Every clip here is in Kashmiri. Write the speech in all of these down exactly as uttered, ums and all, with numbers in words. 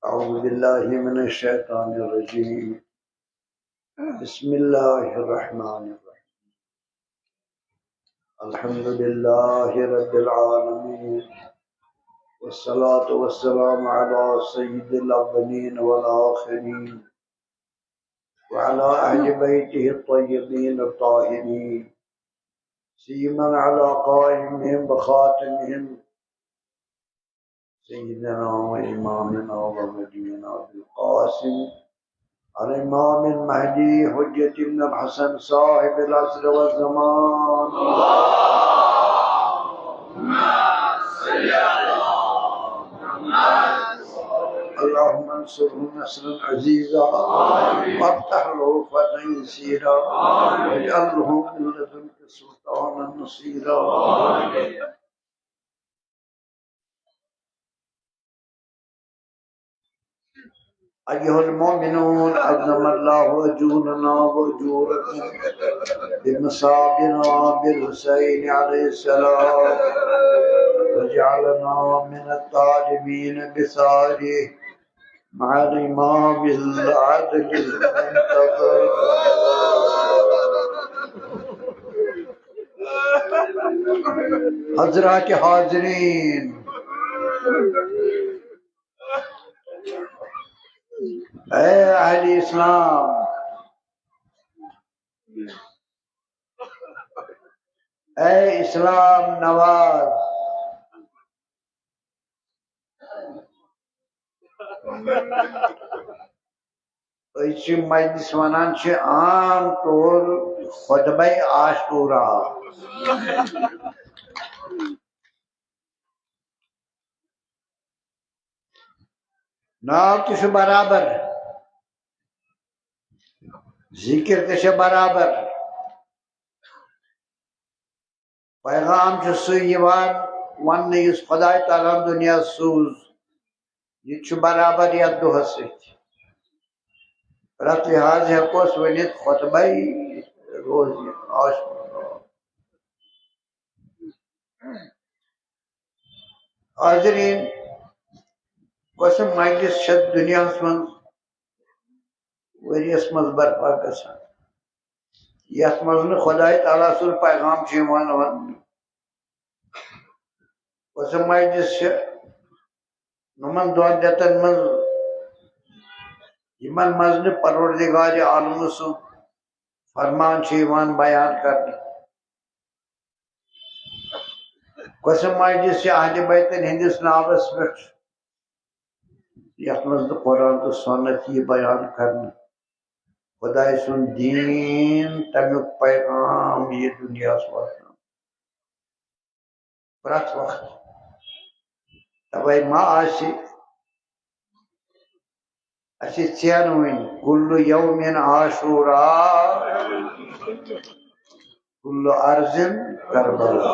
أعوذ بالله من الشيطان الرجيم. بسم الله الرحمن الرحيم. الحمد لله رب العالمين، والصلاة والسلام على سيد الأولين والآخرين، وعلى أهل بيته الطيبين الطاهرين، سيما على قائمهم وخاتمهم، سيدنا وإمامنا ونبينا أبي القاسم الإمام المهدي حجة ابن الحسن صاحب العصر والزمان. اللهم انصره نصرا عزيزا، وافتح له فتحا يسيرا، واجعل له من لدنك سلطانا نصيرا. أيها المؤمنون، عظم الله أجورنا وأجوركم بمصابنا بالحسين عليه السلام، وجعلنا من الطالبين بثاره مع الإمام العادل المنتظر. حضرات حاضرین، اے اہل اسلام، اے اسلام نواز، أسۍ چھِ مجلس ونان چھِ عام طور خطبہ عاشورہ۔ ناو تہِ چھُ برابر، ذکر تہِ چھُ برابر، پیغام چھُ سُے یِوان وننہٕ یُس خداے تعالیٰ ہن دُنیاہس سوٗز۔ یہِ تہِ چھُ برابر یتھ دۄہس سۭتۍ۔ پرٛٮ۪تھ لحاظ ہٮ۪کوس ؤنِتھ خطبے روزِ عاشورہ۔ حاضرین، کۄسہٕ مجلس چھےٚ دُنیاہس منٛز ؤریس منٛز برپا گژھان، یتھ منٛز نہٕ خداے تعالیٰ سُنٛد پیغام چھُ یِوان وننہٕ؟ کۄسہٕ مجلس چھِ یِمن دۄن رٮ۪تن منٛز، یِمن منٛز نہٕ پروردگار عالمہٕ سُنٛد فرمان چھُ یِوان بیان کرنہٕ؟ کۄسہٕ مجلس چھِ اہل بیتن ہٕنٛدِس ناوس پٮ۪ٹھ، یتھ منٛز نہٕ قرآن تہٕ سنت یی بیان کرنہٕ، خداے سُنٛد دیٖن، تمیُک پیغام یی دُنیاہس واتناونہٕ؟ پرٛٮ۪تھ وقت۔ توے ما آسہِ اَسہِ ژینوٕنۍ، کُلُّ یومٍ عاشورا، کُلُّ ارضٍ کربلا۔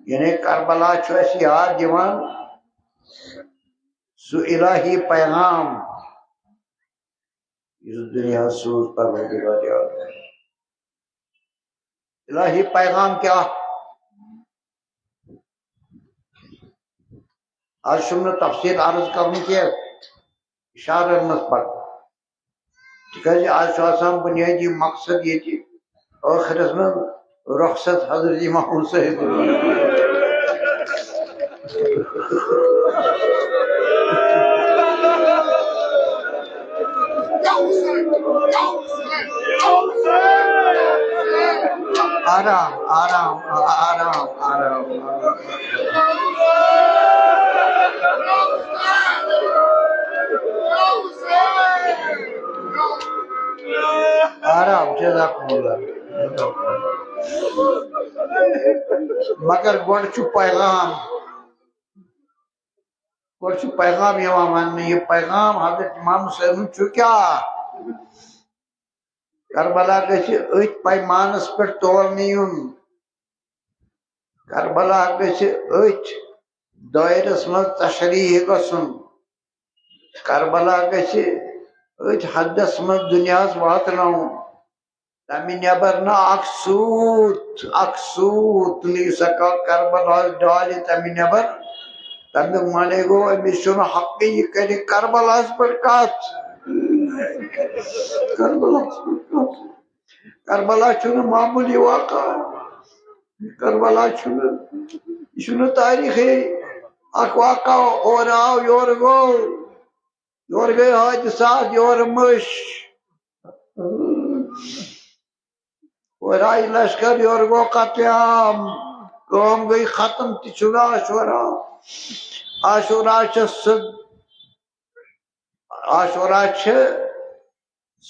یعنی کربلا چھُ اَسہِ یاد دِوان سُہ الہی پیغام یُس دُنیاہس سوٗز پروردگار عالم۔ الہی پیغام کیٛاہ؟ از چھُم نہٕ تفصیل عرض کرُن کینٛہہ، اشارن منٛز پکو۔ تِکیٛازِ از چھُ آسان بُنیٲدی مقصد ییٚتہِ ٲخرس منٛز رخصت حضرت امام حسین۔ آرام، آرام، آرام، آرام، آرام۔ آرام، جزاکم اللہ۔ مگر گۄڈٕ چھُ پیغام، گۄڈٕ چھُ پیغام یِوان وَننہٕ، یہِ پیغام حضرت امام حسینُن چھُ کیٛاہ؟ کربلا گژھِ أتھۍ پیمانس پٮ۪ٹھ تولنہٕ یُن۔ کربلا گژھِ أتھۍ دٲیرس منٛز تشریح گژھُن۔ کربلا گژھِ أتھۍ حدس منٛز دُنیاہس واتناوُن۔ تمہِ نٮ۪بر نہٕ اکھ سوٗت، اکھ سوٗت نہٕ یُس ہٮ۪کان کربلاہس ڈالہِ تمہِ نٮ۪بر۔ تمیُک معنی گوٚو، أمِس چھُنہٕ حقٕے یہِ کرِ کربلاہس پٮ۪ٹھ کتھ۔ کربلاہس پٮ۪ٹھ کتھ۔ کربلا چھُنہٕ معموٗلی واقعہ۔ کربلا چھُنہٕ، یہِ چھُنہٕ تٲریٖخٕے۔ اکھ واقعہ اورٕ آو، یورٕ گوٚو، یورٕ گٔے حٲدثات، یورٕ مٔشۍ۔ اورٕ آیہِ لشکر، یورٕ گوٚو قتل عام، کٲم گٔے ختم، تہِ چھُنہٕ عاشورا۔ عاشورا چھِ سُہ، عاشورا چھِ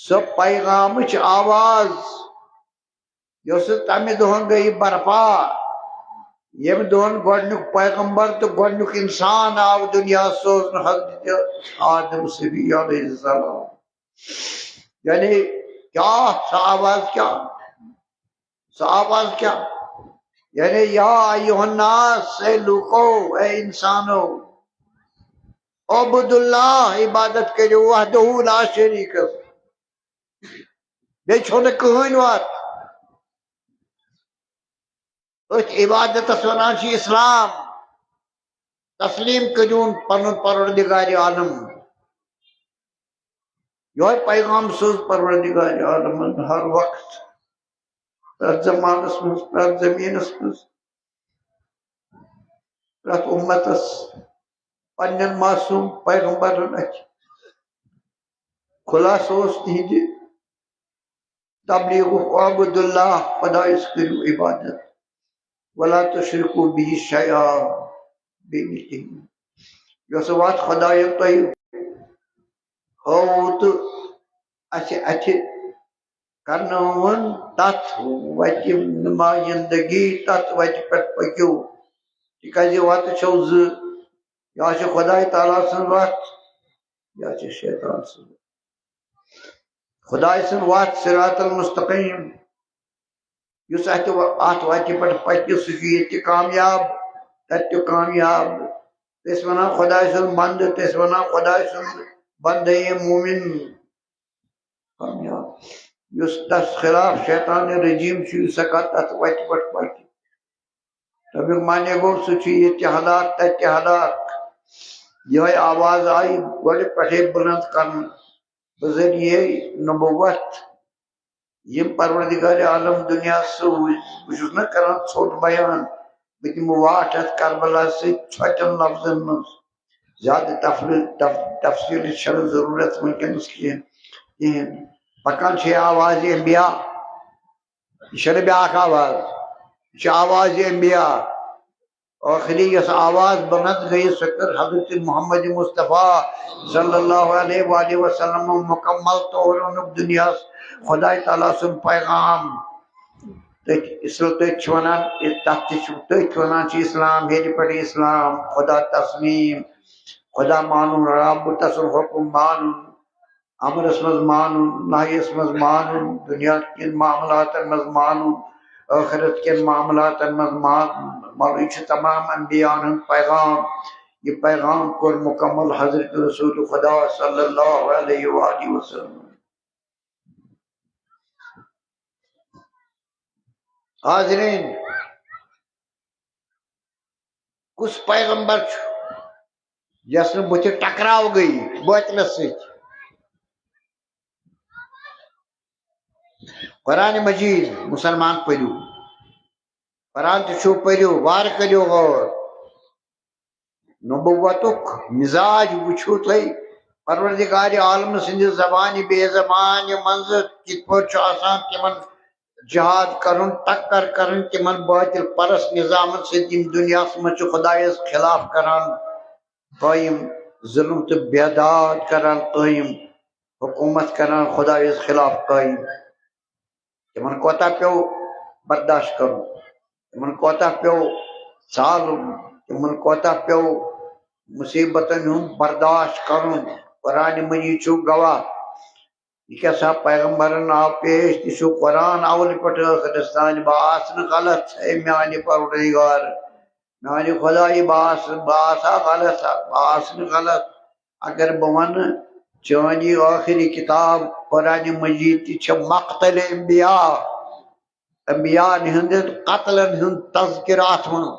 سۄ پیغامٕچ آواز، یۄس تمہِ دۄہن گٔے برپا، ییٚمہِ دۄہن گۄڈنیُک پیغمبر تہٕ گۄڈنیُک انسان آو دُنیا سوزنہٕ، حضرت آدم صفی علیہ السلام۔ یعنی کیا سۄ آواز کیا؟ سۄ آواز کیا؟ یعنی یا ایھا الناس، اے لوکو، اے انسانو، اعبدوا اللہ، عبادت کٔرِو، وحدہ لا شریک لہ، بیٚیہِ چھو نہٕ کٕہٕنۍ وَتھ۔ أتھۍ عبادتس وَنان چھِ اسلام۔ تسلیٖم کٔرِوُن پنُن پروردگار عالم۔ یِہوٚے پیغام سوٗز پروردگار عالمن ہر وقت، پرٛٮ۪تھ زمانس منٛز، پرٛٮ۪تھ زٔمیٖنس منٛز، پرٛٮ۪تھ اُمتس، پننٮ۪ن معصوٗم پیغمبرن اَتھِ۔ خلاصہٕ اوس تِہنٛدِ تبلیغُک، اعبدوا اللہ، خۄدایس کٔرِو عبادت، ولا تشرکوا بہ شیئا، بیٚیہِ نہٕ کِہیٖنۍ۔ یۄس وَتھ خۄدایَن تۄہہِ ہٲووٕ تہٕ اَسہِ اَتھِ کرنٲوٕن، تَتھ وَتہِ نمایندگی، تَتھ وَتہِ پٮ۪ٹھ پٔکِو، تِکیٛازِ وَتہٕ چھَو زٕ، یا چھِ خۄداے تعالیٰ سٕنٛز وَتھ، یا چھِ شیطان سٕنٛز۔ خۄداے سٕنٛز وَتھ صراط المستقیم، یُس اَتھ و-، اَتھ وَتہِ پٮ۪ٹھ پَکہِ، سُہ چھُ ییٚتہِ تہِ کامیاب، تَتہِ تہِ کامیاب۔ تہٕ أسۍ وَنان خۄداے سُنٛد بنٛدٕ، تہٕ أسۍ وَنان خۄداے سُنٛد بنٛدٕ یہِ مومِن کامیاب۔ یُس تَس خلاف شیطان رجیٖم چھُ، یُس ہٮ۪کان تَتھ وَتہِ پٮ۪ٹھ پَکہِ۔ تَمیُک معنی گوٚو، سُہ چھُ ییٚتہِ تہِ ہلاک، تَتہِ تہِ ہلاک۔ یِہوٚے آواز آیہِ گۄڈٕ پٮ۪ٹھَے بُلنٛد کرنہٕ بذریعہ نبوت۔ یِم پروردگار عالم دُنیا سۭتۍ، بہٕ چھُس نہ کران ژھوٚٹ بیان، بہٕ دِمہٕ واٹھ اَتھ کربلا سۭتۍ ژھۄٹٮ۪ن لفظن منٛز۔ زیادٕ تفری-، تف-، تفصیٖلٕچ چھَنہٕ ضروٗرت وٕنکیٚنَس کینٛہہ، کِہیٖنۍ۔ پکان چھے آواز انبیاء، یہِ چھَنہٕ بیٛاکھ آواز، یہِ چھِ آواز انبیاء۔ ٲخری یۄس آواز بلند گٔیہِ، سۄ کٔر حضرت محمد مصطفیٰ صلی اللہ علیہ وآلہ وسلم مکمل طور اوٚنُکھ دُنیاہَس خۄداے تعالیٰ سُنٛد پیغام۔ تٔتھۍ، اس لیے تٔتھۍ چھِ وَنان، تَتھ تہِ چھِ، تٔتھۍ وَنان چھِ اسلام، ہیٚرِ پٮ۪ٹھ اسلام، خۄدا تسلیٖم، خۄدا مانُن، رب تسُنٛد حُکُم مانُن، امرس منٛز مانُن، نہیس منٛز مانُن، دُنیا کٮ۪ن معاملاتن منٛز مانُن، ٲخرت کٮ۪ن معاملاتن منٛز مانُن۔ مطلب، یہِ چھُ تمام انبیاءن ہُنٛد پیغام۔ یہِ پیغام کوٚر مکمل حضرت رسول خدا صلی اللہ علیہ وآلہ وسلم۔ حاضرین، کُس پیغمبر چھُ یَس نہٕ بُتھِ ٹکراو گٔیہِ بٲطلس سۭتۍ؟ قرآن مجید، مُسلمان پٔرِو، قرآن تہِ چھُو پٔرِو، وارٕ کٔرِو غور۔ نبوتُک مزاج وٕچھِو تُہۍ، پروردگار عالم سٕنٛدِ زبانہِ بے زبانہِ منٛز کِتھ پٲٹھۍ چھُ آسان تِمن جہاد کرُن، ٹکر کرٕنۍ تِمن باطل پرست نظامن سۭتۍ، یِم دُنیاہس منٛز چھِ خۄدایس خلاف کران قٲیِم، ظلم تہٕ بیداد کران قٲیِم، حکومت کران خۄدایس خلاف قٲیِم۔ تِمن کوتاہ پیوٚو برداشت کرُن، تِمن کوتاہ پیوٚو ژالُن، تِمن کوتاہ پیوٚو مُصیبتن ہُنٛد برداشت کرُن۔ قرآن مجید چھُ گواہ۔ یہِ کیٛاہ سا پیغمبرن آو پیش، تہِ چھُ قرآن اولہِ پٮ۪ٹھ ٲخرس تام۔ بہٕ آسہٕ نہٕ غلط، اے میانہِ پروردگار، میانہِ خدایہِ، بہٕ آسہٕ، بہٕ آسہٕ ہا غلط، بہٕ آسہٕ نہٕ غلط۔ اگر بہٕ وَنہٕ، چٲنۍ یہِ ٲخری کِتاب قرآن مجید تہِ چھِ مقتل انبیاء، انبیاءن ہٕنٛدٮ۪ن قتلن ہُنٛد تذکرٕ اَتھ منٛز،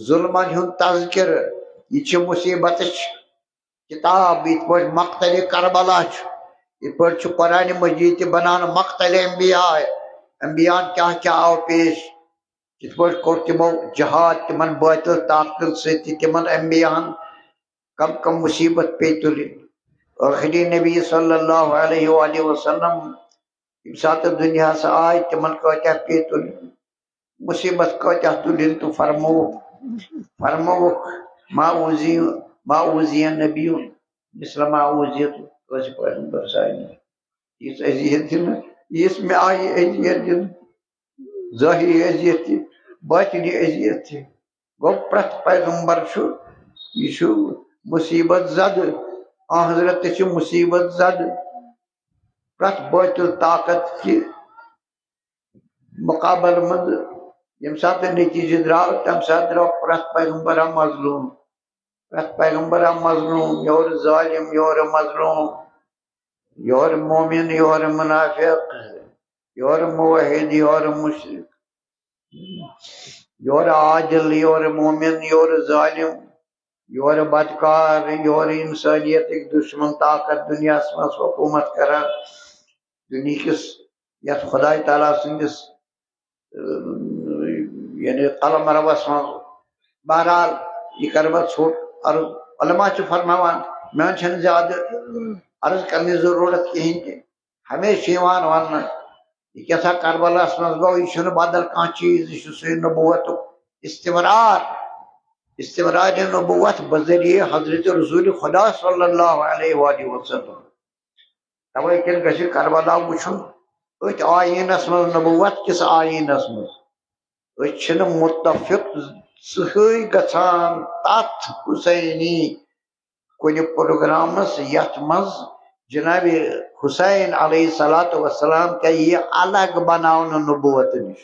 ظُلمن ہُنٛد تذکرٕ۔ یہِ چھِ مُصیبتٕچ کِتاب، یِتھ پٲٹھۍ مقتل کربلا چھُ، یِتھ پٲٹھۍ چھُ قرآن مجید تہِ بنان مقتل انبیاء۔ انبیاءن کیٛاہ کیٛاہ آو پیش، کِتھ پٲٹھۍ کوٚر تِمو جہاد تِمن باطل طاقتن سۭتۍ تہِ، تِمن انبیاءن کم کم مُصیبت پیٚیہِ تُلٕنۍ۔ ٲخری نبی صلی اللہ علیہ وآلہ وسلم ییٚمہِ ساتہٕ دُنیاہس آے، تِمن کۭتیاہ پیٚیہِ تُلٕنۍ، مُصیبت کۭتیاہ تُلٕنۍ تہٕ فرمووُکھ، فرمووُکھ، "ما اوٗزی، ما اوٗزی نبی مثل ما اوٗزیت"۔ کٲنٛسہِ پیغمبر سانہِ یِژھ اذیت دِنہٕ، یِژھ مےٚ آیہِ اذیت دِنہٕ، ظٲہری اذیت تہِ، باطنی اذیت تہِ۔ گوٚو، پرٛٮ۪تھ پیغمبر چھُ، یہِ چھُ مُصیبت زدٕ، آن حضرت تہِ چھِ مُصیبت زدٕ۔ پرٛٮ۪تھ باطل طاقت کہِ مُقابلہٕ منٛز ییٚمہِ ساتہٕ نتیٖجہٕ درٛاو، تَمہِ ساتہٕ درٛاو پرٛٮ۪تھ پیغمبر ہا مظلوٗم۔ پرٛٮ۪تھ پیغمبر ہا مظلوٗم، یورٕ ظٲلِم، یورٕ مظلوٗم، یورٕ مومِن، یورٕ مُنافِق، یورٕ موحد، یورٕ مُشرِک، یورٕ عادل، یورٕ مومِن، یورٕ ظٲلِم، یورٕ بدکار، یورٕ اِنسٲنیتٕکۍ دُشمن طاقت دُنیاہَس منٛز حکوٗمت کران۔ دُنیہکِس یَتھ خۄداے تعالیٰ سٕنٛدِس، اۭں، یعنی قلم روَس منٛز۔ بہرحال، یہِ کَرٕ بہٕ ژھوٚٹ عرض۔ علماء چھِ فرماوان، مےٚ چھَنہٕ زیادٕ عرض کرنٕچ ضروٗرت کِہیٖنۍ تہِ۔ ہمیشہِ چھُ یِوان وَننہٕ، یہِ کیٛاہ سا کربلاہَس منٛز گوٚو، یہِ چھُنہٕ بدل کانٛہہ چیٖز، یہِ چھُ سُے نبوتُک استمرار۔ استمرار نبوت بذریعہ حضرت رسول خدا صلی اللہ علیہ وآلہ وسلم۔ توے کِنۍ گژھِ کربلا وٕچھُن أتھۍ آیٖنَس منٛز، نبوت کِس آیٖنَس منٛز۔ أسۍ چھِنہٕ مُتفِق زٕہٕے گژھان تَتھ حسینی کُنہِ پروگرامس یتھ منٛز جناب حسین علیہ الصلوۃ والسلام کیٛاہ یہِ الگ بناونہٕ نبوت نِش،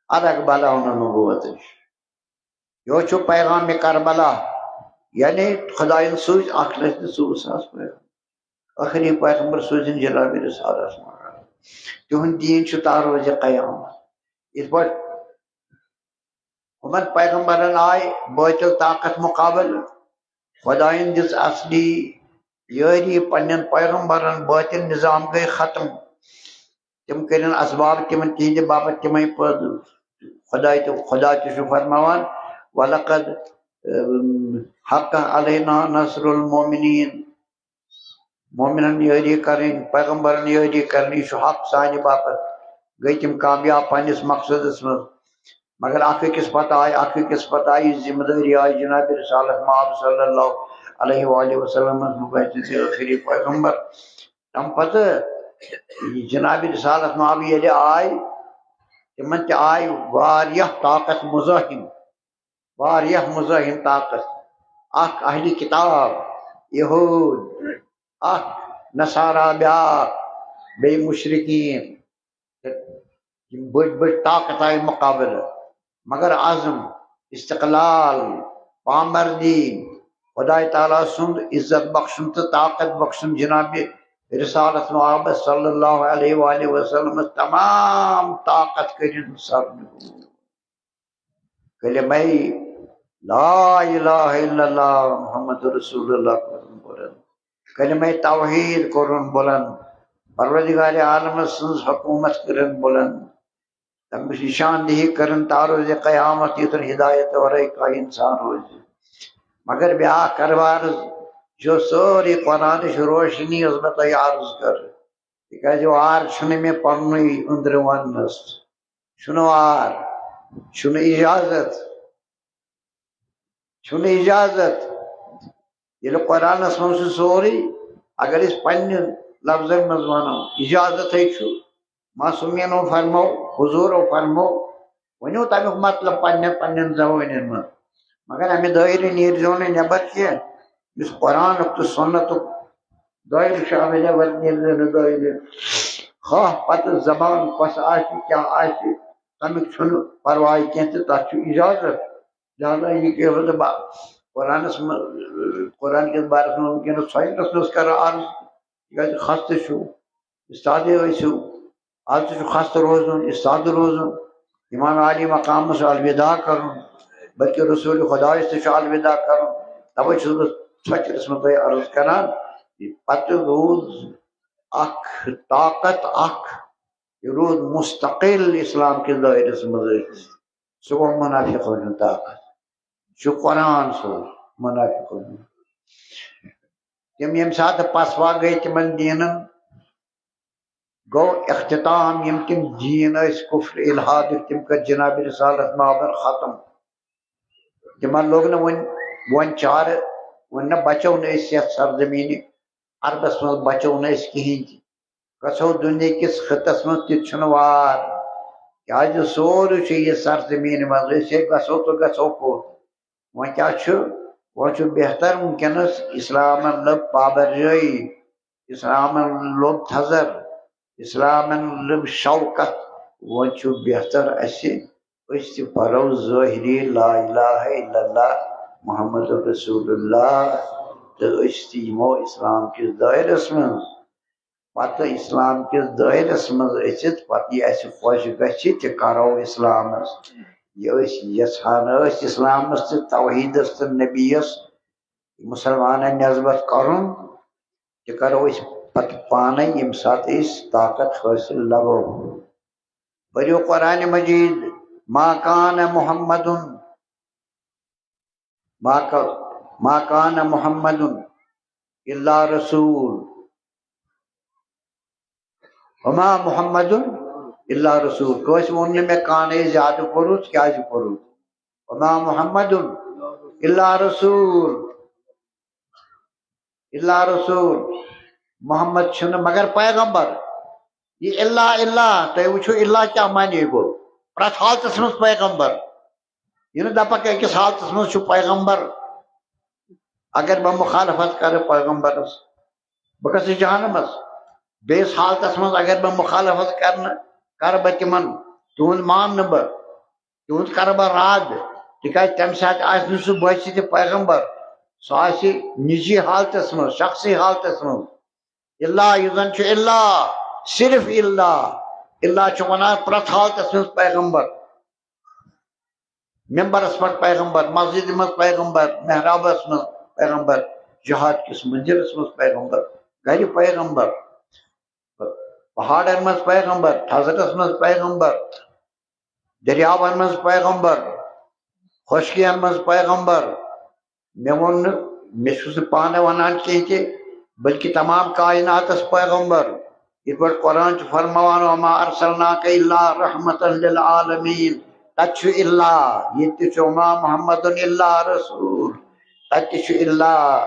الگ بناونہٕ نبوت نِش۔ یہِ چھُ پیغام کربلا، یعنی خدایَن سوٗزۍ اکھ لَچھ تہٕ ژوٚوُہ ساس پیغمبر۔ ٲخری پیغمبر سوٗزِن جناب رسالت مگر۔ تِہُنٛد دیٖن چھُ تا روزِ قیامت۔ یِتھ پٲٹھۍ ہُمن پیغمبرن آے بٲطل طاقت مُقابلہٕ، خۄدایَن دِژ اصلی یٲری پننٮ۪ن پیغمبرن، بٲطل نظام گٔے ختم۔ تِم کٔرِن اسباب تِمن تِہنٛدِ باپتھ تِمے پٲدٕ۔ خۄداے تہِ، خۄدا تہِ چھُ فرماوان، "ولقد، اۭں، حق علینا نصر المؤمنین"۔ مومنن یٲری کرٕنۍ، پیغمبرن یٲری کرٕنۍ، یہِ چھُ حق سانہِ باپتھ۔ گٔے تِم کامیاب پننِس مقصدس منٛز۔ مگر اکھ أکِس پتہٕ آیہِ، اکھ أکِس پتہٕ آیہِ، یہِ ذمہٕ دٲری آیہِ جناب رسالت مآب صلی اللہ علیہ وآلہ وسلمس مُبارک تہٕ ٲخری پیغمبر۔ تَمہِ پتہٕ یہِ جناب رسالت مآب ییٚلہِ آیہِ، تِمن تہِ آیہِ واریاہ طاقت مزاحم۔ واریاہ مزاحم طاقت، اکھ اہلِ کتاب، یہود، اکھ نصارا، بیاکھ بیٚیہِ مشرکین۔ یِم بٔڑۍ بٔڑۍ طاقت آیہِ مقابلہٕ، مگر عزم، استقلال، پامردی، خداے تعالیٰ سُنٛد عزت بخشُن تہٕ طاقت بخشُن جناب رسالت مآبس صلی اللہ علیہ وآلہ وسلمس، تمام طاقت کٔرِن سرنگون۔ کلمہ لا الہ الا اللہ محمد رسول اللہ کوٚرُن بلند۔ کلمہ توحید کوٚرُن بلند۔ پروردگار عالم سٕنٛز حکومت کٔرٕن بلند۔ تَمِچ نشاندہی کٔرٕن تا روزِ قیامت، یوٚتَن ہدایت ورٲے کانٛہہ انسان روزِ۔ مگر بیاکھ کاربار چھُ سٲرٕے قرآنٕچ روشنی یۄس بہٕ تۄہہِ عرض کٔر۔ تِکیٛازِ وار چھُنہٕ مےٚ پننُے أنٛدرٕ وننَس۔ چھُنہٕ وار، چھُنہٕ اجازت، چھُنہٕ اجازت۔ ییٚلہِ قرآنَس منٛز چھُ سورُے، اگر أسۍ پننٮ۪ن لفظن منٛز ونو، اجازت ہے چھُ، معصومیٖنو فرمو، حضوٗرو فرمو، ؤنِو تَمیُک مطلب پننٮ۪ن پننٮ۪ن زبٲنٮ۪ن منٛز۔ مگر اَمہِ دٲیرٕ نیٖرزیو نہٕ نٮ۪بر کینٛہہ، یُس قرآنُک تہٕ سُنتُک دٲیرٕ چھُ، اَمہِ نٮ۪بر نیٖرزیو نہٕ دٲیرٕ۔ خواہ پتہٕ زبان کۄس آسہِ، کیٛاہ آسہِ، تَمیُک چھُنہٕ پرواے کینٛہہ تہٕ تَتھ چھُ اِجازت۔ لہذا یہِ کیٛاہ وَنہٕ بہٕ، قرآنَس منٛز، قرآن کِس بارَس منٛز وٕنکیٚنَس ژھۄچہِ رَژھنَس کَران عرض، تِکیٛازِ خستہٕ چھُو، اِستادے ٲسِو، آز تہِ چھُ خستہٕ روزُن، اِستادٕ روزُن، اِمام عالی مقامَس چھُ الوداع کَرُن، بلکہِ رسول خۄدایَس تہِ چھُ الوداع کَرُن۔ تَوَے چھُس بہٕ ژھۄچہِ رَژھنَس تۄہہِ عرض کَران، یہِ پَتہٕ روٗز اَکھ طاقت اَکھ، یہِ روٗد مُستقل اِسلام کِس دٲیرَس منٛز أتھۍ۔ سُہ گوٚو مُنافِقَن ہُنٛد طاقت۔ چھُ قرآن سُہ مُنافِقَن ہُنٛد۔ تِم ییٚمہِ ساتہٕ پسوا گٔے تِمن دیٖنن، گوٚو اختتام، یِم تِم دیٖن ٲسۍ کُفر الحادٕکۍ، تِم کٔرۍ جناب رسالت مابن ختم۔ تِمن لوٚگ نہٕ وۄنۍ، وۄنۍ چارٕ، وۄنۍ نہ بچو نہٕ أسۍ یتھ سرزمینہِ عربس منٛز، بچو نہٕ أسۍ کِہینۍ تہِ۔ گژھو دُنیا کِس خطس منٛز، تہِ چھُنہٕ وار۔ کیازِ سورُے چھُ یہِ سرزمین منٛز، أسۍ ہے گژھو تہٕ گژھو کوٚت؟ وۄنۍ کیٛاہ چھُ؟ وۄنۍ چھُ بہتر وٕنکیٚنَس اِسلامَن لٔب پابرجٲیی، اِسلامَن لوٚب تھزر، اِسلامَن لٔب شوکت۔ وۄنۍ چھُ بہتر اَسہِ، أسۍ تہِ پَرو ظٲہری لا الہ الا اللہ محمد رسول اللہ، تہٕ أسۍ تہِ یِمو اِسلام کِس دٲیرَس منٛز۔ پتہٕ اِسلام کِس دٲیرَس منٛز أژِتھ، پتہٕ یہِ اَسہِ خۄش گژھِ، تہِ کرو اِسلامَس۔ یہِ أسۍ یژھان ٲسۍ اِسلامَس تہٕ توحیٖدَس تہٕ نبیَس مُسلمانَن نٮ۪سبت کرُن، تہِ کرو أسۍ پتہٕ پانَے، ییٚمہِ ساتہٕ أسۍ طاقت حٲصِل لبو۔ پٔرِو قرآن مجیٖد، ما کان محمد، ما کا-، ما کان محمد الا رسول، وما محمد الا رسول۔ کٲنٛسہِ ووٚن نہٕ مےٚ کانے زیادٕ پوٚرُتھ، کیٛازِ پوٚرُتھ؟ وما محمد الا رسول، الا رسول۔ محمد چھُنہٕ مگر پیغمبر۔ یہِ الا، الا، تُہۍ وٕچھِو الا کیٛاہ معنی گوٚو؟ پرٛٮ۪تھ حالتس منٛز پیغمبر۔ یہِ نہٕ دپکھ أکِس حالتس منٛز چھُ پیغمبر، اگر بہٕ مخالفت کرٕ پیغمبرس، بہٕ گژھٕ جہنمس۔ بیٚیِس حالتس منٛز اگر بہٕ مخالفت کرنہٕ، کرٕ بہٕ تِمن، تِہُنٛد مانہٕ نہٕ بہٕ، تِہُنٛد کرٕ بہٕ رد، تِکیازِ تمہِ ساتہٕ آسہِ نہٕ سُہ بٲسِتھ پیغمبر، سُہ آسہِ نجی حالتس منٛز، شخصی حالتس منٛز۔ الا یُس زن چھُ الا، صرف الا، الا چھُ ونان پرٛٮ۪تھ حالتس منٛز پیغمبر۔ ممبرس پٮ۪ٹھ پیغمبر، مسجدِ منٛز پیغمبر، محرابس منٛز پیغمبر، جہاد کِس مندرس منٛز پیغمبر، گرِ پیغمبر، پہاڑن منٛز پیغمبر، تھزرس منٛز پیغمبر، دٔریاون منٛز پیغمبر، خۄشکین منٛز پیغمبر۔ مےٚ ووٚن نہٕ، مےٚ چھُس نہٕ پانہٕ ونان کینٛہہ تہِ، بلکہِ تمام کائناتس پیغمبر۔ یِتھ پٲٹھۍ قرآن چھُ فرماوان، وما ارسلناک الا رحمتا للعالمین۔ تتہِ چھُ الا، ییٚتہِ تہِ چھُ وما محمد الا رسول، تتہِ تہِ چھُ الا،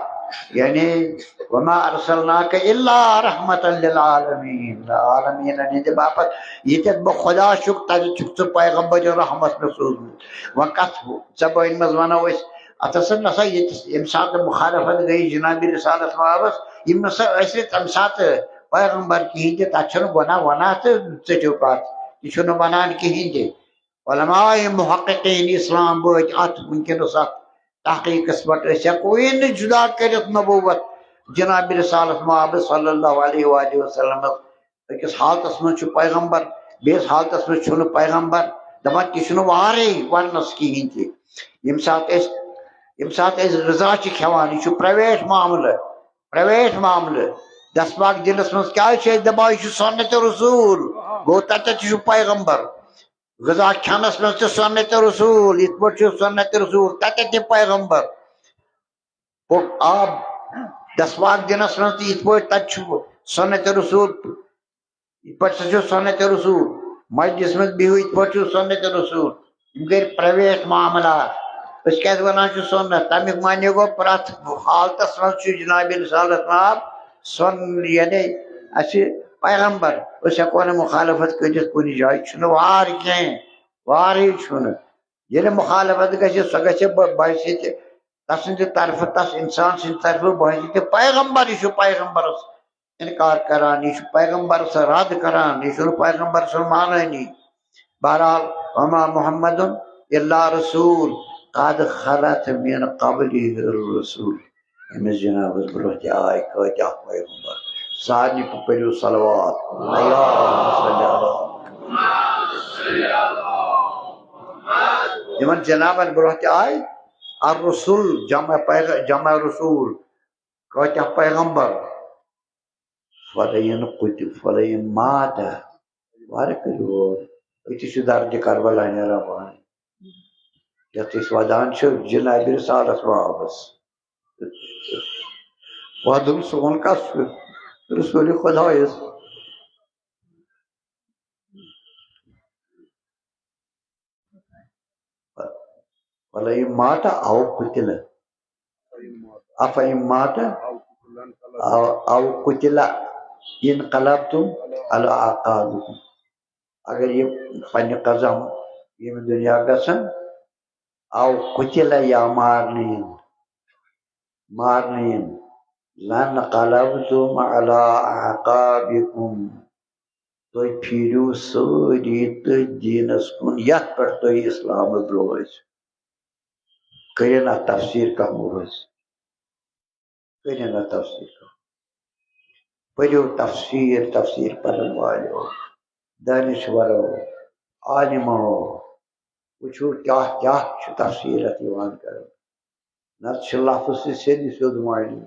یعنی وما ارسلناک الا رحمتا للعالمین، عالمیٖنن ہٕنٛدِ باپتھ۔ ییٚتٮ۪تھ بہٕ خۄدا چھُکھ، تتہِ چھُکھ ژٕ پیغمبر رحمت مےٚ سوٗزمُت۔ وۄنۍ کتھ زبٲنۍ منٛز ونو أسۍ، اتھ ہسا نسا ییٚتہِ ییٚمہِ ساتہٕ مخالفت گٔے جناب رسالت مآبس، یِم نسا ٲسۍ نہٕ تمہِ ساتہٕ پیغمبر کِہینۍ تہِ، تتھ چھُنہٕ گۄناہ وناہ تہٕ ژٔٹِو کتھ، یہِ چھُنہٕ ونان کِہینۍ تہِ۔ علماء محققین اسلام وٲتۍ اتھ وٕنکیٚنس اتھ تحقیقس پٮ۪ٹھ، أسۍ ہٮ۪کو یہِ نہٕ جدا کٔرِتھ نبوت جناب رسالت مآب صلی اللہ علیہ وآلہ وسلم۔ أکِس حالتس منٛز چھُ پیغمبر، بیٚیِس حالتس منٛز چھُنہٕ پیغمبر، دپان تہِ چھُنہٕ وارے وننس کِہینۍ تہِ۔ ییٚمہِ ساتہٕ أسۍ، ییٚمہِ ساتہٕ أسۍ غذا چھِ کھٮ۪وان، یہِ چھُ پرایویٹ معاملہٕ، پرایویٹ معاملہٕ۔ دسماغ دِنس منٛز کیٛازِ چھِ أسۍ دپان یہِ چھُ سنت رسول؟ گوٚو تتٮ۪تھ تہِ چھُ پیغمبر۔ غذا کھٮ۪نس منٛز تہِ سنت رسول، یِتھ پٲٹھۍ چھُ سنت رسول تتٮ۪تھ تہِ پیغمبر۔ گوٚو آب دسماغ دِنس منٛز تہِ یِتھ پٲٹھۍ تتہِ چھُ سنت رسول، یِتھ پٲٹھۍ سا چھُ سنت رسول۔ مسجدس منٛز بِہِو، یِتھ پٲٹھۍ چھُ سنت رسول۔ یِم گٔے پرایویٹ معاملات۔ أسۍ کیازِ ونان چھِ سنت؟ تمیُک معنی گوٚو پرٛٮ۪تھ حالتس منٛز چھُ جناب رسالت مآب سن، یعنی اَسہِ پیغمبر، أسۍ ہٮ۪کو نہٕ مخالفت کٔرِتھ کُنہِ جایہِ، چھُنہٕ وار کینٛہہ، وارٕے چھُنہٕ۔ ییٚلہِ مخالفت گژھِ، سۄ گژھِ بہ-، بحیثیت تسٕنٛدِ طرفہٕ، تس انسان سٕنٛدِ طرفہٕ بحیثیت پیغمبر، یہِ چھُ پیغمبرس انکار کران، یہِ چھُ پیغمبرس رد کران، یہِ چھُنہٕ پیغمبر سُنٛد مانٲنی۔ بہرحال، وما محمد الا رسول قد خلت من قبله الرسول۔ أمِس جنابس برونٛہہ تہِ آے کۭتیاہ پیغمبر۔ سارنٕے پہ پٔرِو صلوات۔ اللہم صلی علی محمد۔ یِمن جنابن برونٛہہ تہِ آے الرسل، جمع پیغ-، جمع رسول، کۭتیاہ پیغمبر۔ فلئن قتل، فلئن مات۔ وارٕ کٔرِو غور۔ أتی چھُ درد کربلا نیران پانے۔ یتھ أسۍ ودان چھِ جناب رسالت مآبس۔ ودُن سون کس چھُ؟ رسول خدایس۔ فلئن مات أو قتل۔ أفإن مات أو، أو قتل انقلبتم على أعقابكم۔ اگر یہِ پننہِ قدم ییٚمہِ دُنیا گژھن، أو قتل یا مارنہٕ یِن، مارنہٕ یِن، لانقلبتم على أعقابكم۔ تُہۍ پھیٖرِو سٲری تٔتھۍ دیٖنس کُن، یتھ پٮ۪ٹھ تُہۍ اسلامہٕ برٛونٛہہ ٲسِو۔ کٔرِو نا تفسیٖر کانٛہہ مُہٕز۔ کٔرِو نا تفسیٖر کانٛہہ۔ پٔرِو تفسیٖر، تفسیٖر پرن والیو، دانشورو، عالمو۔ وٕچھِو کیٛاہ کیٛاہ چھُ تفسیٖر اتھ یِوان کرنہٕ۔ نتہٕ چھُ لفظ تہِ سیٚدِ سیوٚد معنی۔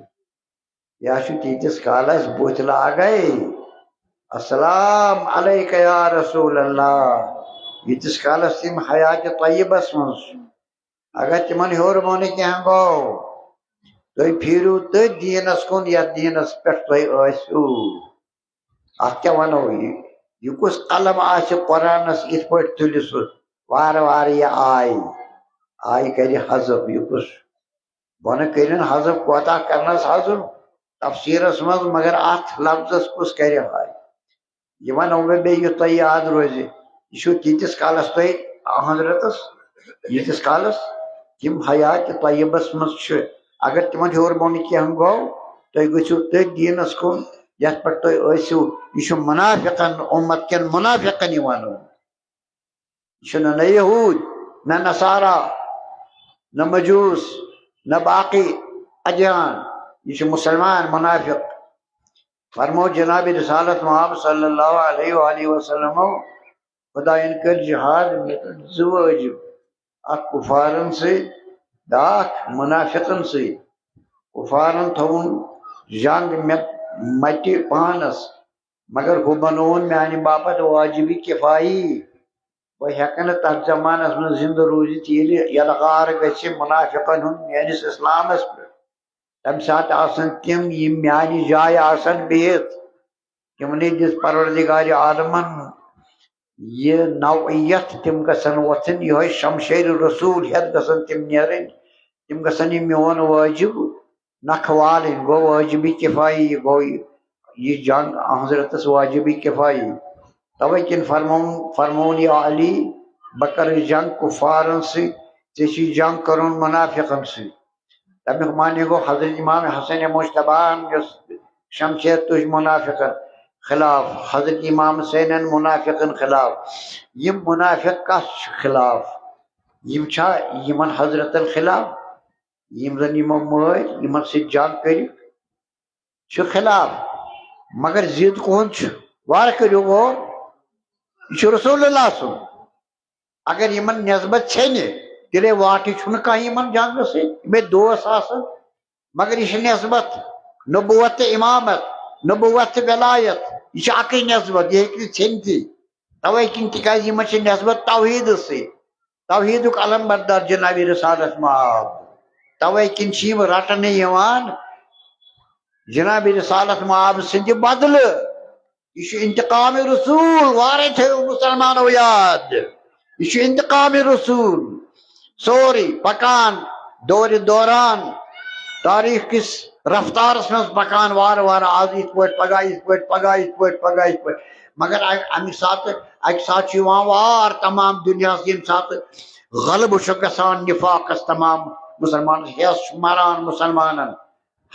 یا چھُ تیٖتِس کالس بُتھِ لاگے، "السلام علیک یا رسول اللہ"، ییٖتِس کالس تِم حیاتِ طیبس منٛز چھِ۔ اگر تِمن ہیوٚر بۄنہٕ کینٛہہ گوٚو، تُہۍ پھیٖرِو تٔتھۍ دیٖنس کُن، یتھ دیٖنس پٮ۪ٹھ تُہۍ ٲسِو۔ اتھ کیٛاہ ونو یہِ؟ یہِ کُس قلم آسہِ قرآنس یِتھ پٲٹھۍ تُلہِ سُہ وارٕ وارٕ یہِ آے، آے کرِ حذف، یہِ کُس؟ بۄنہٕ کٔرِن حذف، کوتاہ کرنس حذف تفسیرس منٛز، مگر اتھ لفظس کُس کرِ حاے؟ یہِ ونو بہٕ بیٚیہِ، یُتھ تۄہہِ یاد روزِ۔ یہِ چھُ تیٖتِس کالس تۄہہِ حضرتس، ییٖتِس کالس تِم حیاتِ طیبس منٛز چھِ۔ اگر تِمن ہیوٚر بۄنہٕ کینٛہہ گوٚو، تُہۍ گٔژھِو تٔتھۍ دیٖنس کُن، یتھ پٮ۪ٹھ تُہۍ ٲسِو۔ یہِ چھُ منافقن، اُمت کٮ۪ن منافقن یِوان وننہٕ۔ یہِ چھُنہٕ نہ یہوٗد، نہ نصارا، نہ مجوٗس، نہ باقی ادیان۔ یہِ چھُ مُسلمان منافق۔ فرمو جناب رسالت مآب صلی اللہ علیہ وآلہ وسلمو، خدایَن کٔرۍ جہاد مےٚ پٮ۪ٹھ زٕ وٲجِب، اکھ کُفارن سۭتۍ، بیاکھ منافقن سۭتۍ۔ کُفارن تھوٚوُن جنگ مےٚ مٹہِ پانس، مگر ہُہ بنووُن میانہِ باپتھ واجبِ کفایی۔ بہٕ ہٮ۪کہٕ نہٕ تتھ زمانس منٛز زندٕ روٗزِتھ، ییٚلہِ یلغار گژھِ منافقن ہُنٛد میٲنِس اسلامس پٮ۪ٹھ۔ تمہِ ساتہٕ آسن تِم، یِم میانہِ جایہِ آسن بِہِتھ۔ تِمنٕے دِژ پروردگارِ عالمن یہِ نوعیت، تِم گژھن وۄتھٕنۍ، یِہوٚے شمشیرِ رسول ہٮ۪تھ گژھن تِم نیرٕنۍ۔ تِم گژھن یہِ میون وٲجب نکھٕ والٕنۍ، گوٚو وٲجبِ کفایی، یہِ گوٚو یہِ، یہِ جنگ حضرتس وٲجبِ کفایی۔ توے کِنۍ فرمووُن، فرمووُن، یا علی، بہٕ کرٕ جنگ کفارن سۭتۍ، ژےٚ چھُے جنگ کرُن منافقن سۭتۍ۔ تمیُک معنی گوٚو، حضرت امام حسن مجتبیٰ ہن یۄس شمشیر تُج منافقن خلاف، حضرت امام حسینن منافقن خلاف۔ یِم منافق کس چھِ خلاف؟ یِم چھا یِمن حضرتن خلاف؟ یِم زن یِمو مٲرۍ، یِمن سۭتۍ جنگ کٔرِکھ، چھِ خلاف۔ مگر ضد کُہُنٛد چھُ؟ وارٕ کٔرِو غور، یہِ چھُ رسول اللہ سُنٛد۔ اگر یِمن نسبت ژھیٚنہِ، تیٚلے واٹھٕے چھُنہٕ کانٛہہ یِمن جنگس سۭتۍ۔ یِمے دوس آسن، مگر یہِ چھِ نسبت، نبوت تہٕ امامت، نبوت تہٕ ولایت، یہِ چھِ اکٕے نسبت، یہِ ہیٚکہِ نہٕ ژھیٚنتھٕے۔ توے کِنۍ، تِکیازِ یِمن چھِ نسبت توحیدس سۭتۍ، توحیدُک علم بردار جناب رسالت مآب۔ توے کِنۍ چھِ یِم رٹنہٕ یِوان جناب رسالت مآب سٕنٛدِ بدلہٕ۔ یہِ چھُ انتقام رسول، وارے تھٲیِو مسلمانو یاد۔ یہِ چھُ انتقام رسول۔ سورُے پکان دورِ دوران، تاریخ کِس رفتارس منٛز پکان وارٕ وارٕ، آز یِتھ پٲٹھۍ پگاہ یِتھ پٲٹھۍ، پگاہ یِتھ پٲٹھۍ، پگاہ یِتھ پٲٹھۍ۔ مگر ا-، اَمہِ ساتہٕ، اَکہِ ساتہٕ چھُ یِوان وار تمام دُنیاہس، ییٚمہِ ساتہٕ غلبہٕ چھُ گژھان نفاقس، تمام مُسلمانن ہٮ۪س چھُ مران مُسلمانن،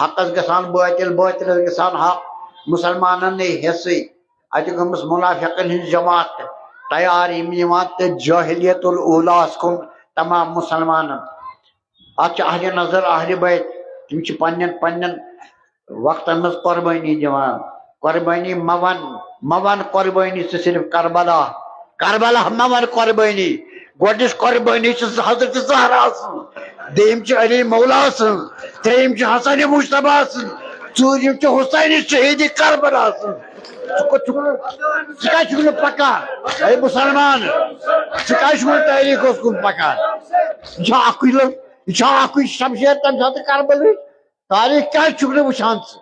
حقس گژھان باطل، باطلس گژھان حق، مُسلمانن نے ہٮ۪سٕے۔ اَتہِ گٔمٕژ مُنافِقن ہٕنٛز جماعت تیار، یِم یِوان تہٕ جاہلیت الاولاہس کُن تمام مُسلمانن۔ اتھ چھِ اہلِ نظر، اہلِ بیت، تِم چھِ پننٮ۪ن پننٮ۪ن وقتن منٛز قربٲنی دِوان۔ قربٲنی مہ ون، مہ ون قربٲنی ژٕ صرف کربلا، کربلا مہ ون قربٲنی۔ گۄڈٕنِچ قربٲنی چھِ حضرت زہرا سٕنٛز، دوٚیِم چھِ علی مولا سٕنٛز، ترٛیٚیِم چھِ حسن مجتبیٰ سٕنٛز، ژوٗرِم چھِ حسین شہیٖد کربلا سٕنٛز۔ ژٕ کوٚت چھُکھ، ژٕ کیٛازِ چھُکھ نہٕ پکان؟ اے مُسلمان، ژٕ کیٛازِ چھُکھ نہٕ تٲریٖخس کُن پکان؟ یہِ چھا اکُے لٔڑ-، یہِ چھا اکُے شمشیر تمہِ ساتہٕ کربلٕچ؟ تاریخ کیٛازِ چھُکھ نہٕ وٕچھان ژٕ؟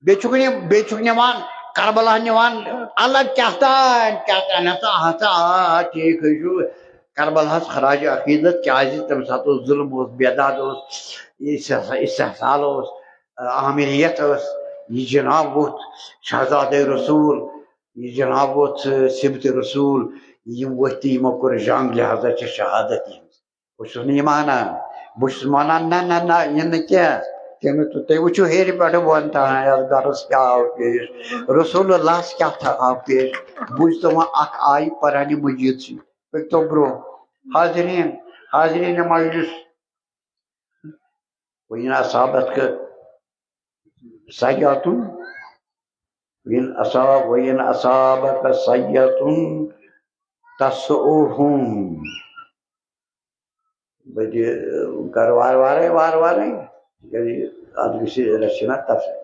بیٚیہِ چھُکھ نہٕ، بیٚیہِ چھُکھ نِوان کربلا نِوان الگ کیٛاہ تام، کیٛاہ تام، ہسا، ہسا، آ، آ، ٹھیٖک حظ چھُ۔ کربلاہس خراج عقیدت، کیٛازِ تَمہِ ساتہٕ اوس ظُلم، اوس بے داد، اوس استحصا-، استحصال اوس، آ، آمریت ٲس۔ یہِ جناب ووٚتھ شہزادے رسول، یہِ جناب ووٚتھ، آ، سبط رسول، یِم ؤتھۍ تہٕ یِمو کوٚر جنگ، لہذا چھِ شہادت یِہٕنٛز۔ بہٕ چھُس نہٕ یہِ مانان۔ بہٕ چھُس وَنان، نہ، نہ، نہ، یہِ نہٕ کینٛہہ۔ تٔمۍ، تُہۍ وٕچھِو ہیٚرِ پٮ۪ٹھٕ بۄن تام یَتھ گَرَس کیٛاہ آو پیش، رسول اللہَس کیٛاہ تھا-، آو پیش۔ بوٗزتو وۄنۍ اَکھ آیہِ قرآنِ مجیٖد چھِ۔ پٔکۍتو برٛونٛہہ۔ حاضریٖن، حاضریٖن مجلس، وَإِنْ أَصَابَتْكَ سَيِّئَةٌ، وَإِنْ أَصَاب-، وَإِنْ أَصَابَكَ سَيِّئَةٌ تَسُؤْهُمْ۔ بہٕ دِ-، کَرٕ وارٕ وارَے، وارٕ وارَے۔ ییٚلہِ اَتھ گژھِ رَچھِ نا تَف-،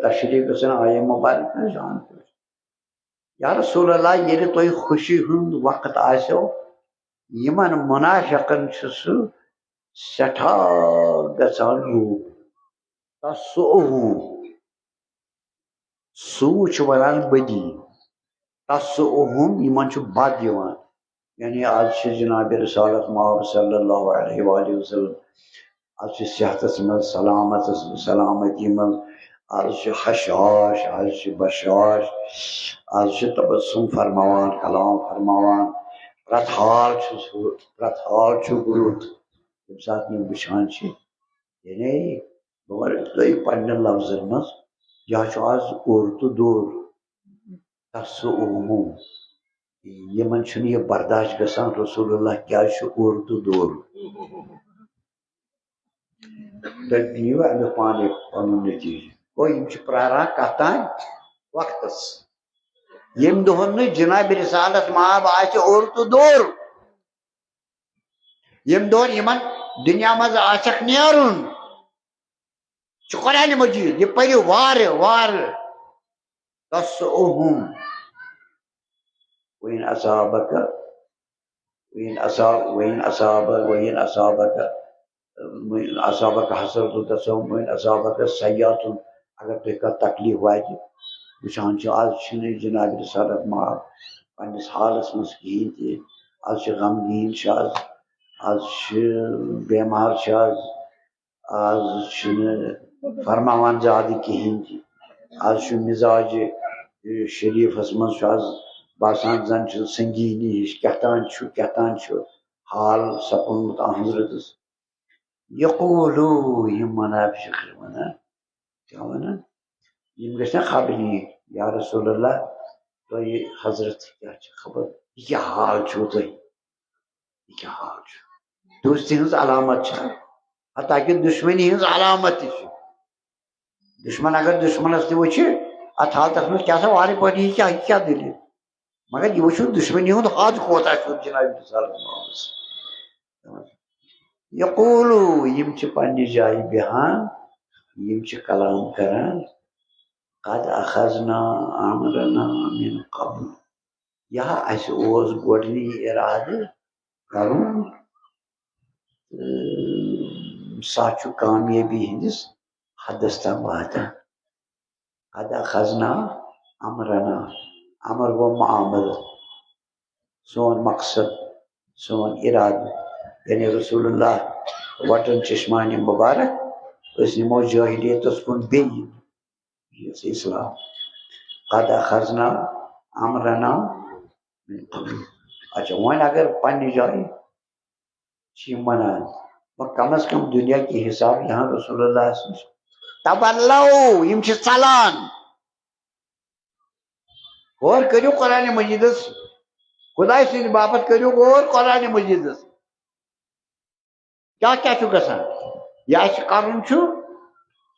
تَشریٖح گژھن آیہِ مُبارک نا جان پٲٹھۍ۔ یا رسول اللہ، ییٚلہِ تۄہہِ خوشی ہُنٛد وقت آسیو، یِمن مُنافِقن چھُ سُہ سٮ۪ٹھاہ گژھان لوٗب۔ تَسُؤْهُمْ۔ سُؤْ چھُ وَنان بدی۔ تَسُؤْهُمْ، یِمن چھُ بد یِوان۔ یعنی آز چھِ جناب رسالت مآب صلی اللہ علیہ وآلہ وسلم، آز چھِ صحتس منٛز، سلامتس، سلامتی منٛز، آز چھِ حشاش، آز چھِ بشاش، آز چھِ تبسم فرماوان، کلام فرماوان، پرٛٮ۪تھ حال چھُ سُہ، پرٛٮ۪تھ حال چھُ رُت۔ ییٚمہِ ساتہٕ یِم وٕچھان چھِ، یعنی بہٕ وَنہٕ تۄہہِ پنٛنٮ۪ن لفظن منٛز، یہِ حظ چھُ آز اوٚر تہٕ دوٚر، تَسُؤْهُمْ۔ یِمن چھُنہٕ یہِ برداشت گژھان، رسول اللہ کیٛازِ چھُ اوٚر تہٕ دوٚر۔ تُہۍ نِیِو اَمیُک پانَے پَنُن نتیٖجہٕ۔ گوٚو یِم چھِ پرٛاران کَتھ تام وقتَس۔ ییٚمہِ دۄہَن نہٕ جناب رسالت مآب آسہِ اوٚر تہٕ دوٚر، ییٚمہِ دۄہَن یِمَن دُنیا منٛز آسٮ۪کھ نیرُن، چھُ قرآنِ مجیٖد، یہِ پٔرِو وارٕ وارٕ۔ تَسُؤْهُمْ۔ وَإِنْ أَصَابَكَ، وَإِنْ أَصَاب-، وَإِنْ أَصَاب-، وَإِنْ أَصَابَكَ، وَإِنْ أَصَابَكَ حَسَنَةٌ تَسُؤْهُمْ، وَإِنْ أَصَابَكَ سَيِّئَةٌ، اگر تۄہہِ کانٛہہ تکلیٖف واتہِ، وٕچھان چھِ، آز چھِنہٕ جناب رسالت مآب پنٛنِس حالَس منٛز کِہیٖنۍ تہِ۔ آز چھِ غمگیٖن چھِ آز، آز چھِ بٮ۪مار چھِ آز، آز چھُنہٕ فرماوان زیادٕ کِہیٖنۍ تہِ۔ آز چھُ مِزاج شریٖفَس منٛز چھُ آز باسان زَن چھُ سنگیٖنی ہِش، کیٛاہ تام چھُ، کیٛاہ تام چھُ حال سَپُدمُت آ حضرتَس۔ یقولو، یِم مُنافِق چھِ وَنان، کیٛاہ وَنان؟ یِم گژھِ نا خبر نِنۍ، یا رسول اللہ، تۄہہِ حضرت کیٛاہ چھِ خبر؟ یہِ کیٛاہ حال چھُو تۄہہِ؟ یہِ کیٛاہ حال چھُ؟ دوستی ہٕنٛز علامت چھا؟ حتیٰ کہِ دُشمنی ہٕنٛز علامت تہِ چھِ۔ دُشمن اگر دُشمنس تہِ وٕچھِ، اتھ حالتس منٛز کیٛاہ سا وارٕ پٲٹھۍ، یہِ کیٛاہ، یہِ کیٛاہ دٔلیٖل؟ مگر یہِ وٕچھُن دُشمنی ہُنٛد حد کوتاہ چھُ جناب رسالت محمدس۔ یقولو، یِم چھِ پننہِ جایہِ بیہان، یِم چھِ کلام کران، قد اخذنا امرنا من قبل۔ یا اَسہِ اوس گۄڈٕنی اِرادٕ کَرُن، تہٕ سُہ چھُ کامیٲبی ہٕنٛدِس حدس تام واتان۔ قد اخذنا امرنا، امر گوٚو معاملہٕ، سون مقصد، سون اِرادٕ، یعنی رسول اللہ وَٹُن چشمانِ مُبارک، أسۍ نِمو جٲہلیتس کُن بیٚیہِ۔ یُس اسلام۔ قد اخذنا امرنا من قبل۔ اچھا، وۄنۍ اگر پننہِ جایہِ چھِ یِم ونان، وۄنۍ کم از کم دُنیا کہِ حساب یہاں رسول اللہ صلی اللہ علیہ وسلم تولوا، یِم چھِ ژلان۔ غور کٔرِو قرآن مجیدس، خداے سٕنٛدِ باپتھ کٔرِو غور قرآن مجیدس۔ کیٛاہ کیٛاہ چھُ گژھان؟ یہِ اَسہِ کَرُن چھُ،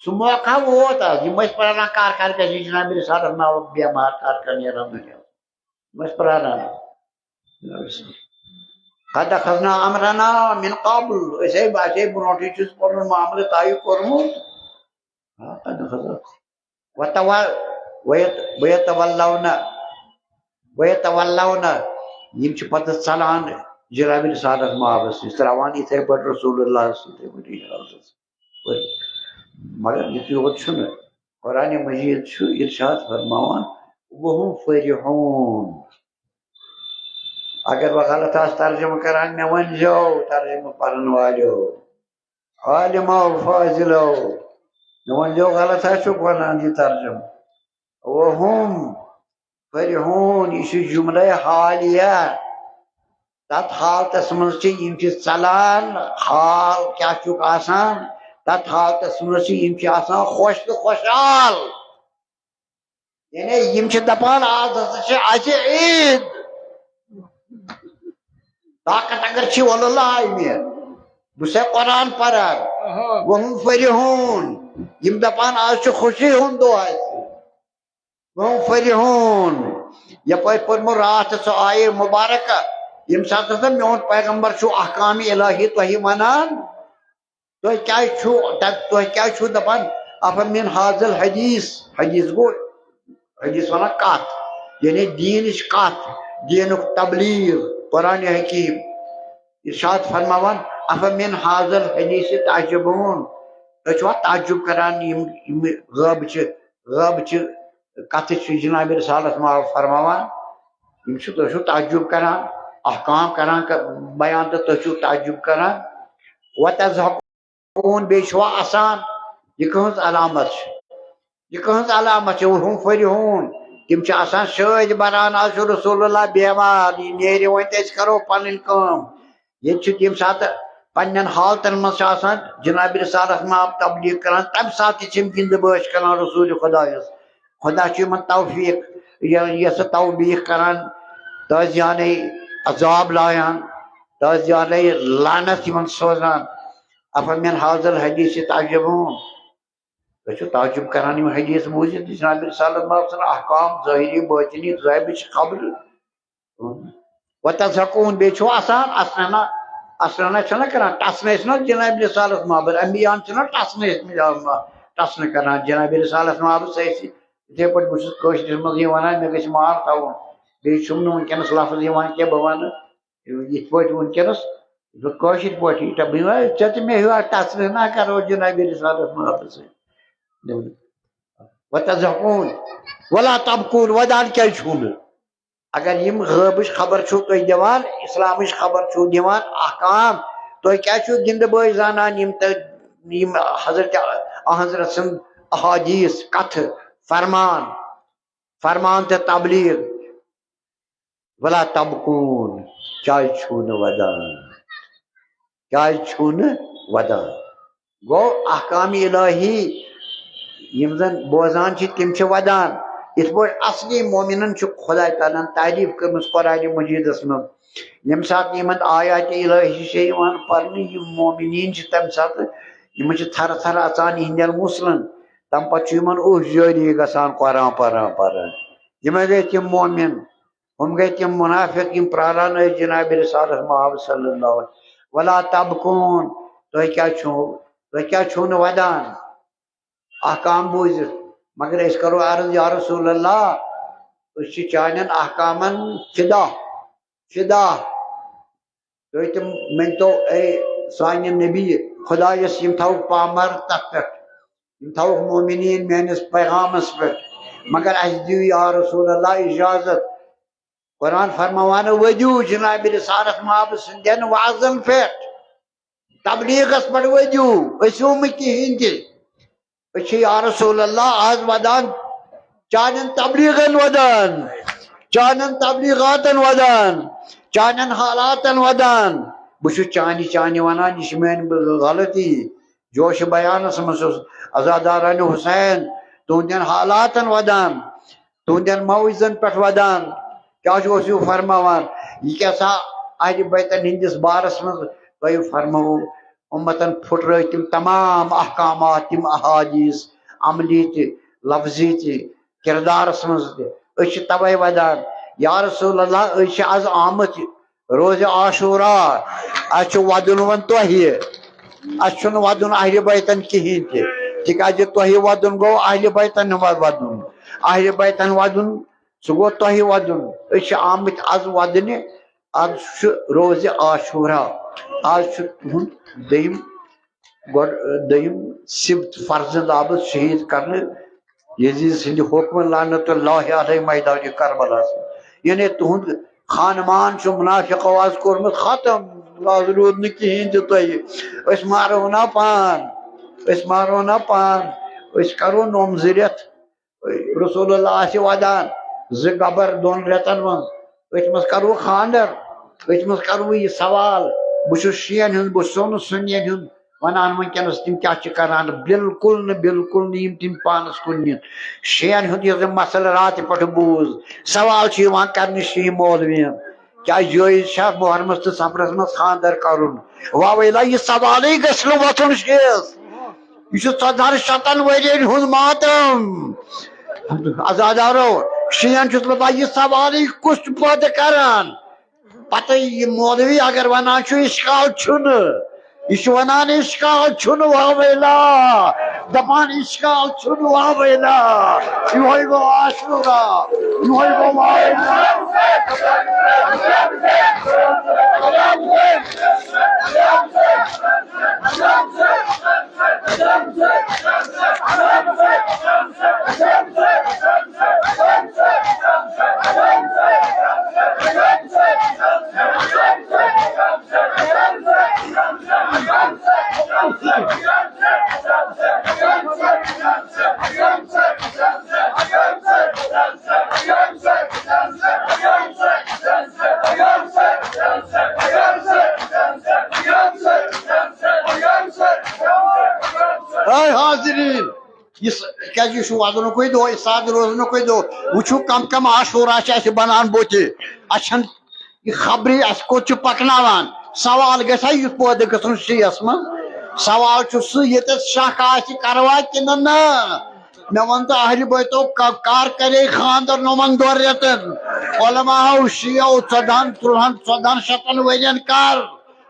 سُہ موقع ووت آز۔ یِم ٲسۍ پرٛاران کر کر گژھِ جناب رسالت ناوُک بٮ۪مار، کر کر نیران دُنیا۔ یِم ٲسۍ پرٛاران۔ قد اخذنا امرنا من قبل۔ أسۍ ہے، اَسہِ ہے برونٛٹھٕے چھُ پنُن معاملہٕ طے کوٚرمُت۔ ہاں، قد اخذ۔ وتو-، ویت-، ویتولون، ویتولون، یِم چھِ پتہٕ ژلان جناب رسالت مابس نِش، تراوان یِتھے پٲٹھۍ رسول اللہ، یِتھے پٲٹھۍ اجازت۔ مگر یُتُے یوت چھُنہٕ۔ قرآن مجید چھُ ارشاد فرماوان، وهم فرحون۔ اگر بہٕ غلط آسہٕ ترجمہٕ کران، مےٚ ؤنۍ زیو ترجمہٕ پرن والیو، عالمو فاضلو، مےٚ ؤنۍ زیو غلط آسہٕ چھُکھ ونان یہِ ترجمہٕ۔ وهم فرحون، یہِ چھُ جملہ حالیہ۔ تتھ حالتس منٛز چھِ یِم چھِ ژلان، حال کیٛاہ چھُکھ آسان؟ تتھ حالتس منٛز چھِ یِم چھِ آسان خۄش تہٕ خۄشحال۔ یعنی یِم چھِ دپان، آز ہسا چھِ اَسہِ عیٖد۔ طاقت اگر چھِ، واللہ آیہِ مےٚ۔ بہٕ چھُسے قرآن پران۔ وهم فرحون۔ یِم دپان، آز چھُ خوشی ہُنٛد دۄہ اَسہِ۔ وهم فرحون۔ یپٲرۍ پوٚرمُت راتھ سۄ آیے مبارکہ، ییٚمہِ ساتہٕ ہسا میون پیغمبر چھُ احکام الہی تۄہہِ ونان، تۄہہِ کیٛازِ چھُو، تۄہہِ کیٛازِ چھُو دپان، افمن هذا الحدیث، حدیث گوٚو، حدیث ونان کتھ، یعنی دیٖنٕچ کتھ، دیٖنُک تبلیغ، قرآن حکیم، ارشاد فرماوان، افمن هذا الحدیث تعجبون، تُہۍ چھِوا تعجب کران، یِم، یِم غٲبہٕ چھِ، غٲبہٕ چھِ کتھٕ چھِ جناب رسالت ما فرماوان، یِم چھِ، تُہۍ چھِو تعجب کران، احکام کران ک-، بیان، تہٕ تُہۍ چھِو تعجب کران۔ وتضحکون، بیٚیہِ چھِوا اسان، یہِ کٕہٕنٛز علامت چھِ؟ یہِ کٕہٕنٛز علامت چھِ؟ وهم فرحون، تِم چھِ آسان شٲدۍ بران، آز چھُ رسول اللہ بیمار، یہِ نیرِ وۄنۍ تہٕ أسۍ کرو پنٕنۍ کٲم۔ ییٚتہِ چھِ تِم ساتہٕ پننٮ۪ن حالتن منٛز چھِ آسان جناب رسالت ماب تبلیغ کران، تمہِ ساتہٕ تہِ چھِ یِم گِنٛدٕ بٲج کران رسول خدایس۔ خدا چھُ یِمن توفیق، یہِ، یہِ سا توبیٖخ کران، تٲزیانَے عذاب لایان، تٲزیانَے لعنت یِمن سوزان۔ افمن هذا الحدیث تعجبون۔ تُہۍ چھِو تعجب کران یِم حدیث بوٗزِتھ، جناب رسالت ماب سٕنٛدۍ احکام ظٲہری باطنی غیبٕچ خبرٕ۔ وتضحکون، بیٚیہِ چھِو اسان، اسنہ، اسنہ چھِنہ کران، ٹسنہٕ ٲسۍ نہ جناب رسالت مابس، انبیاہن چھِنہ ٹسنہٕ ٲسمٕتۍ، ٹسنہٕ کران جناب رسالت مابس ٲسۍ۔ یِتھے پٲٹھۍ بہٕ چھُس کٲشرِس منٛز یہِ ونان، مےٚ گژھِ مال تھاوُن، بیٚیہِ چھُم نہٕ وٕنکیٚنس لفظ یِوان کینٛہہ، بہٕ ونہٕ یِتھ پٲٹھۍ وٕنکیٚنس، یِتھ پٲٹھۍ کٲشِر پٲٹھی، تہٕ بہٕ وَنہٕ، ژےٚ تہٕ مےٚ ہیوٗ اکھ ٹسنہٕ نا کرو جناب رسالت مابس سۭتۍ۔ وتضحکون ولا تبکون، ودان کیازِ چھُو نہٕ؟ اگر یِم غٲبٕچ خبر چھِو تُہۍ دِوان، اسلامٕچ خبر چھِو دِوان، احکام، تُہۍ کیٛازِ چھِو گِنٛدٕ بٲج زانان یِم تہٕ یِم حضرت، حضرت سٕنٛد احادیث، کتھٕ، فرمان، فرمان تہٕ تبلیغ؟ ولا تبکون، کیٛازِ چھِو نہٕ ودان؟ کیٛازِ چھِو نہٕ ودان؟ گوٚو احکام الہی یِم زن بوزان چھِ، تِم چھِ ودان۔ یِتھ پٲٹھۍ اصلی مومنن چھُ خداے تعالیٰ ہن تعریف کٔرمٕژ قرآن مجیدس منٛز، ییٚمہِ ساتہٕ یِمن آیات الہی چھِ یِوان پرنہٕ، یِم مومنیٖن چھِ تمہِ ساتہٕ، یِمن چھِ تھرٕ تھرٕ اژان یِہنٛدٮ۪ن غسلن۔ تمہِ پتہٕ چھُ یِمن اوٚش جٲری گژھان قرآن پران پران۔ یِمے گٔے تِم مومن۔ ہُم گٔے تِم منافق، یِم پراران ٲسۍ جناب رسالت مآب صلی اللہ علیہ وسلم۔ ولا تبکون، تُہۍ کیٛاہ چھِو، تُہۍ کیٛاہ چھِو نہٕ ودان احکام بوٗزِتھ؟ مگر أسۍ کرو عرض، یا رسول اللہ، أسۍ چھِ چانٮ۪ن احکامن فدا، فدا۔ تُہۍ تہِ ؤنۍتو، اے سانہِ نبی، خدایس یِم تھاوُکھ پامر تتھ پٮ۪ٹھ، یِم تھاوُکھ مومنیٖن میٲنِس پیغامس پٮ۪ٹھ۔ مگر اسہِ دِیِو یا رسول اللہ اجازت۔ قرآن فرماوان، ؤدِو جناب رسالت مآب سٕنٛدٮ۪ن وعظن پٮ۪ٹھ۔ تبلیغس پٮ۪ٹھ ؤدِو، أسۍ ہیوٚو نہٕ کِہیٖنۍ تہِ۔ أسۍ چھِ یا رسول اللہ آز ودان، چانٮ۪ن تبلیغن ودان، چانٮ۪ن تبلیغاتن ودان، چانٮ۪ن حالاتن ودان۔ بہٕ چھُس چانہِ چانہِ ونان، یہِ چھِ میٲنۍ غلطی۔ جوش بیانس منٛز چھُس عزادارانہِ حسین تُہنٛدٮ۪ن حالاتن ودان، تُہنٛدٮ۪ن موعظن پٮ۪ٹھ ودان۔ کیٛاہ چھُ اوسوٕ فرماوان؟ یہِ کیٛاہ سا اہلِ بیتن ہٕنٛدِس بارس منٛز تۄہہِ فرموو؟ اُمتن پھُٹرٲے تِم تمام احکامات، تِم احادیث، عملی تہِ، لفظی تہِ، کردارس منٛز تہِ۔ أسۍ چھِ توے ودان، یا رسول اللہ، أسۍ چھِ از آمٕتۍ روزِ عاشورا، اسہِ چھُ ودُن وۄنۍ تۄہہِ، اسہِ چھُنہٕ ودُن اہلِ بیتن کِہینۍ تہِ، تِکیازِ تۄہہِ ودُن گوٚو اہلِ بیتن ودُن، اہلِ بیتن ودُن، سُہ گوٚو تۄہہِ ودُن۔ أسۍ چھِ آمٕتۍ از ودنہِ، از چھُ روزِ عاشورا، از چھُ تُہُنٛد دوٚیِم گۄڈٕ، دوٚیِم سِبت فرزند آمُت شہیٖد کرنہٕ یزید سٕنٛدِ حُکمہٕ لعنت اللہ علیہ میدانِ کربلاہس منٛز۔ یعنی تُہُنٛد خانمان چھُ منافقو از کوٚرمُت ختم، از روٗد نہٕ کِہیٖنۍ تہِ تۄہہِ۔ أسۍ مارو نا پان، أسۍ مارو نا پان، أسۍ کرو نوٚم زٕ رٮ۪تھ۔ رسول اللہ آسہِ ودان زٕ گبر دۄن رٮ۪تن منٛز، أتھۍ منٛز کرو خانٛدر، أتھۍ منٛز کرو یہِ سوال۔ بہٕ چھُس شِین ہُنٛد، بہٕ چھُسو نہٕ سُنین ہُنٛد ونان وٕنکیٚنس تِم کیٛاہ چھِ کران، بالکل نہٕ، بالکل نہٕ یِم تِم پانس کُن نِن۔ شِین ہُنٛد یُس زن مسلہٕ راتہٕ پٮ۪ٹھ بوٗز، سوال چھُ یِوان کرنہٕ شِین مولوین، کیٛاہ جٲیز چھا محرمس تہٕ صفرس منٛز خانٛدر کرُن؟ واویلا، یہِ سوالٕے گژھِ نہٕ وۄتھُن شِیس۔ یہِ چھُ ژۄدہن شتن ؤرین ہُنٛد ماتم۔ عزادارو، شِین چھُس بہٕ دپان، یہِ سوالٕے کُس چھُ پٲدٕ کران؟ پتہٕ یہِ مولوی اگر ونان چھُ، اشکال چھُنہٕ، یہِ چھُ ونان، اشکال چھُنہٕ، واویلا۔ دپان، اشکال چھُنہٕ، واویلا۔ یِہوٚے گوٚو عاشورا، یِہوٚے گوٚو واویلا۔ اے حاضریٖن، یہِ س-، کیٛازِ یہِ چھُ وَدنُکُے دۄہ، یہِ سادٕ روزنُکُے دۄہ۔ وٕچھِو، کم کم عاشورا چھِ اَسہِ بَنان بُتھِ۔ اَسہِ چھَنہٕ یہِ خبرٕے، اَسہِ کوٚت چھُ پَکناوان۔ سوال گژھِ ہا یُتھ پٲدٕ گژھُن شِیَس منٛز۔ سوال چھُ سُہ، ییٚتٮ۪تھ شک آسہِ، کَروا کِنہٕ نہ؟ مےٚ وَن تہٕ، اہلِ بیتو ک-، کر کَرے خانٛدر نوٚمَن دۄن رٮ۪تَن؟ علماءو، شِیَو، ژۄدہَن، تٕرٛہَن، ژۄدہَن شَتَن ؤرِیَن کَر؟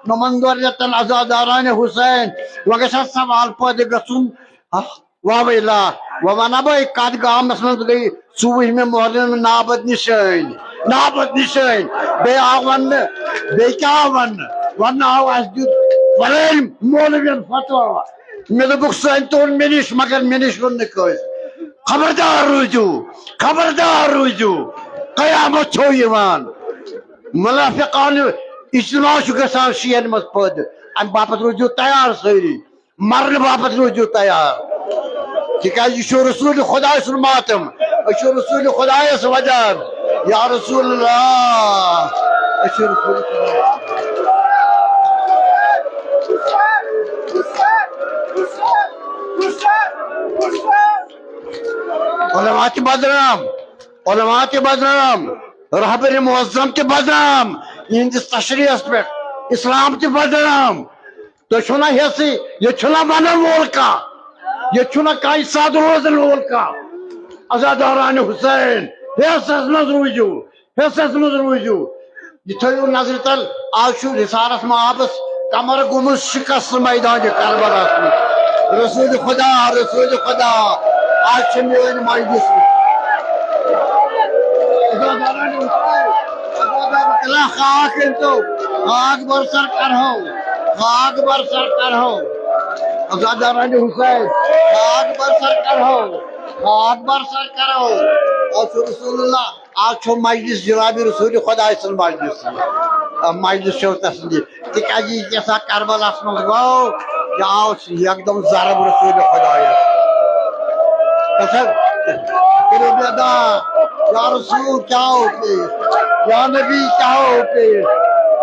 نوٚمَن دۄن رٮ۪تَن عزادارانِ حُسین۔ وۄنۍ گژھِ ہا سوال پٲدٕ گژھُن، واویلا، وۄنۍ وَنہ بہٕ، کَتھ گامَس منٛز گٔے ژوٗرِمہِ محرم نابد نِشٲنۍ، نابد نِشٲنۍ۔ بیٚیہِ آو وَننہٕ، بیٚیہِ کیٛاہ آو وَننہٕ؟ وَننہٕ آو، اَسہِ دیُت فلٲنۍ مولویَن فتوا۔ مےٚ دوٚپُکھ، سُہ أنۍ تُہُنٛد مےٚ نِش، مگر مےٚ نِش ووٚن نہٕ کٲنٛسہِ۔ خبردار روٗزِو، خبردار روٗزِو، قیامت چھو یِوان۔ منافقانہٕ اجتماع چھُ گژھان شِیَن منٛز پٲدٕ۔ اَمہِ باپتھ روٗزِو تیار سٲری۔ مرنہٕ باپتھ روٗزِو تیار، تِکیٛازِ یہِ چھُ رسوٗلِ خۄداے سُنٛد ماتم۔ أسۍ چھِ رسوٗلِ خۄدایَس وَدان، یا رسول اللہ، أسۍ چھِ رسوٗلِ خۄدایَس۔ علماء تہِ بدنام، علماء تہِ بدنام، رہبر معظم تہِ بدنام، یِہنٛدِس تشریحس پٮ۪ٹھ اسلام تہِ بدنام۔ تُہۍ چھِو نہ حصہٕ، ییٚتہِ چھُنہ ونن وول کانٛہہ، ییٚتہِ چھُنہ کانٛہہ سادٕ روزن وول کانٛہہ۔ عزادارانِ حسین، حصس منٛز روٗزِو، حصس منٛز روٗزِو۔ یہِ تھٲیِو نظرِ تل، آز چھُ رسالس مآبس کمر گوٚمُت شکست میدانِ کربلاہس منٛز۔ رسول خدا، رسول خدا، آز چھِ میٲنۍ مجلس۔ عزادارانِ حسین، عزادار، خاک أنۍتو، خاک برسر کرہو، خاک برسر کرہو۔ عزادارانِ حسین، خاک برسر کرہو، خاک برسر کرہو۔ آز چھُ رسول اللہ، آز چھُ مجلس جناب رسول خدای سُنٛد مجلس۔ مجلس چھو تسلی، تِکیازِ یہِ کیٛاہ سا کربلاہس منٛز گوٚو، یہِ آو یکدم ضرب رسول خدایس۔ تسل-، کٔرِو بیدار، یا رسول کیٛاہ آو پیش، یا نبی کیٛاہ آو پیش،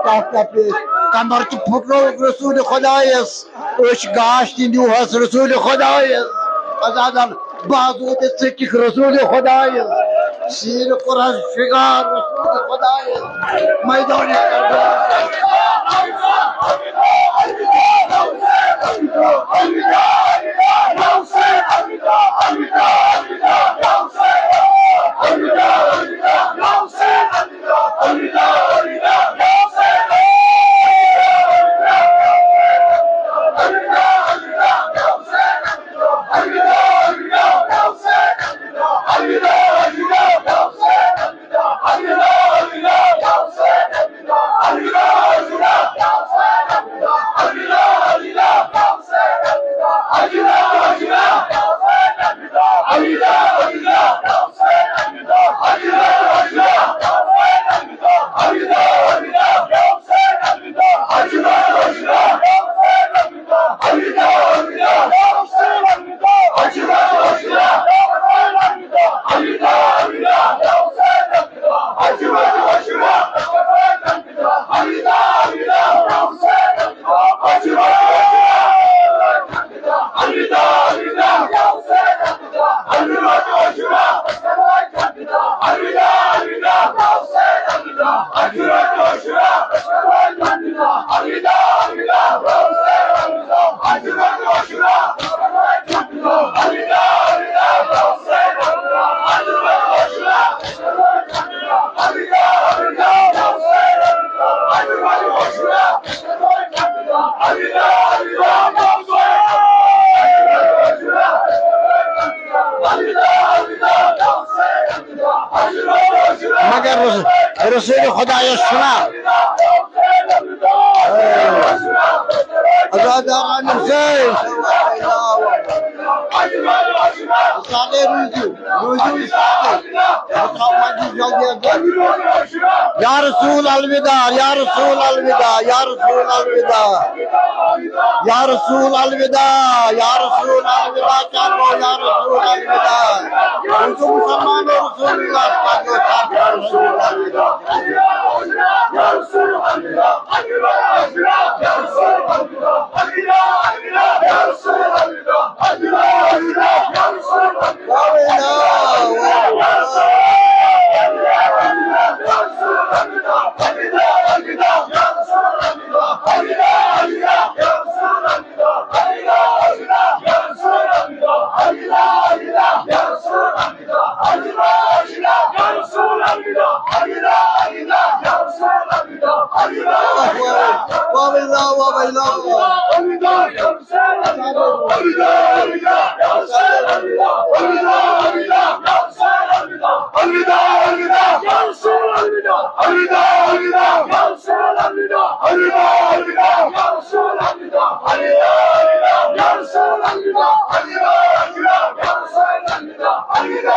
کیٛاہ کیٛاہ پیش، کمر تہِ پھُٹرووُکھ رسول خدایس، أچھ گاش تہِ نیوٗہس رسول خدایس، عزازل بازو تہِ ژٔٹِکھ رسول خدایس، سیٖنہٕ کوٚرہس شِگار رسول خدایس، میدان کربلا۔ مگر رس-، رسول خدایس چھُنا۔ عزادار عامر حسین۔ استادے روٗزِو، روٗزِو استادے۔ یا رسول الوداع، یا رسول الوداع، یا رسول الوداع۔ یا رسول الوداع، یا رسول الوداع، کیا گو یا رسول الوداع۔ تم تو مسلمان ہو، رسول اللہ کا جو تھا، یا رسول الوداع۔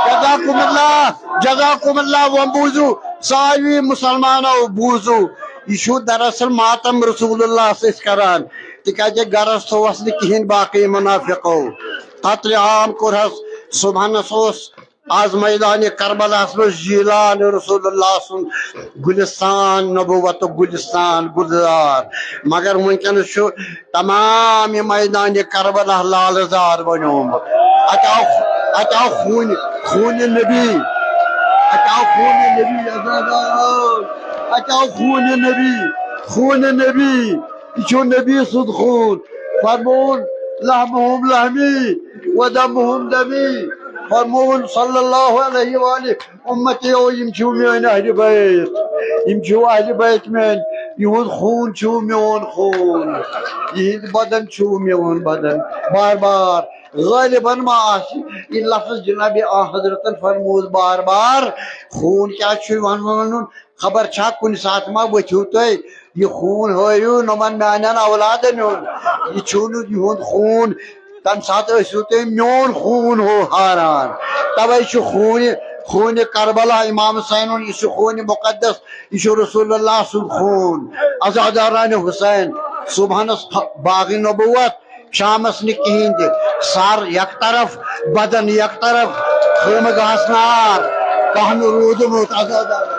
جزاکم اللہ، جزاکم اللہ، وۄنۍ بوٗزِو ساروی مسلمانو، بوٗزِو، یہِ چھُ دراصل ماتم رسول اللہ سۭتۍ کران، تِکیازِ گرس تھووس نہٕ کِہیٖنۍ باقٕے منافقو۔ قتل عام کوٚرہس، صبحنس اوس از میدان کربلاہس منٛز جیلان رسول اللہ سُنٛد گلستان، نبوتُک گلستان گلزار۔ مگر وٕنکیٚنس چھُ تمام یہِ میدان کربلا لالہٕ زار بنیومُت۔ اتہِ آو، اتہِ آو خوٗن، خوٗنِ نبی، اتہِ آو خوٗنِ نبی، اتہِ آو خوٗنِ نبی، خوٗنِ نبی۔ یہِ چھُ نبی سُنٛد خوٗن۔ فرمووُن، "لحمہم لحمی و دمہم دمی۔" فرمووُن صلی اللہ علیہ وآلہ، "امتیو، یِم چھِو میٲنۍ اہلِ بیت، یِم چھِو اہلِ بیت میٲنۍ، یِہُنٛد خوٗن چھُو میون خوٗن، یِہِنٛد بدن چھُو میون بدن۔" بار بار غٲلباً ما آسہِ یہِ لفظ جناب آن حضرتن فرمووُس بار بار، خوٗن کیٛاہ چھُ یِوان ونُن؟ خبر چھا کُنہِ ساتہٕ ما ؤتھِو تُہۍ یہِ خوٗن ہٲیِو نۄمن میانٮ۪ن اولادن ہُنٛد؟ یہِ چھُنہٕ یِہُنٛد خوٗن، تمہِ ساتہٕ ٲسِو تُہۍ میون خوٗن ہُہ ہاران۔ توے چھُ خوٗنہِ، خوٗنِ کربلا، امام حسینُن، یہِ چھُ خوٗنِ مقدس، یہِ چھُ رسول اللہ سُنٛد خوٗن۔ عزادارانِ حسین، صبحنس خ-، باغِ نبوت، شامس نہٕ کِہیٖنۍ تہِ۔ سر یک طرف، بدن یک طرف، خیمہٕ گاہس نار، کانٛہہ نہٕ روٗدمُت۔ عزادارانِ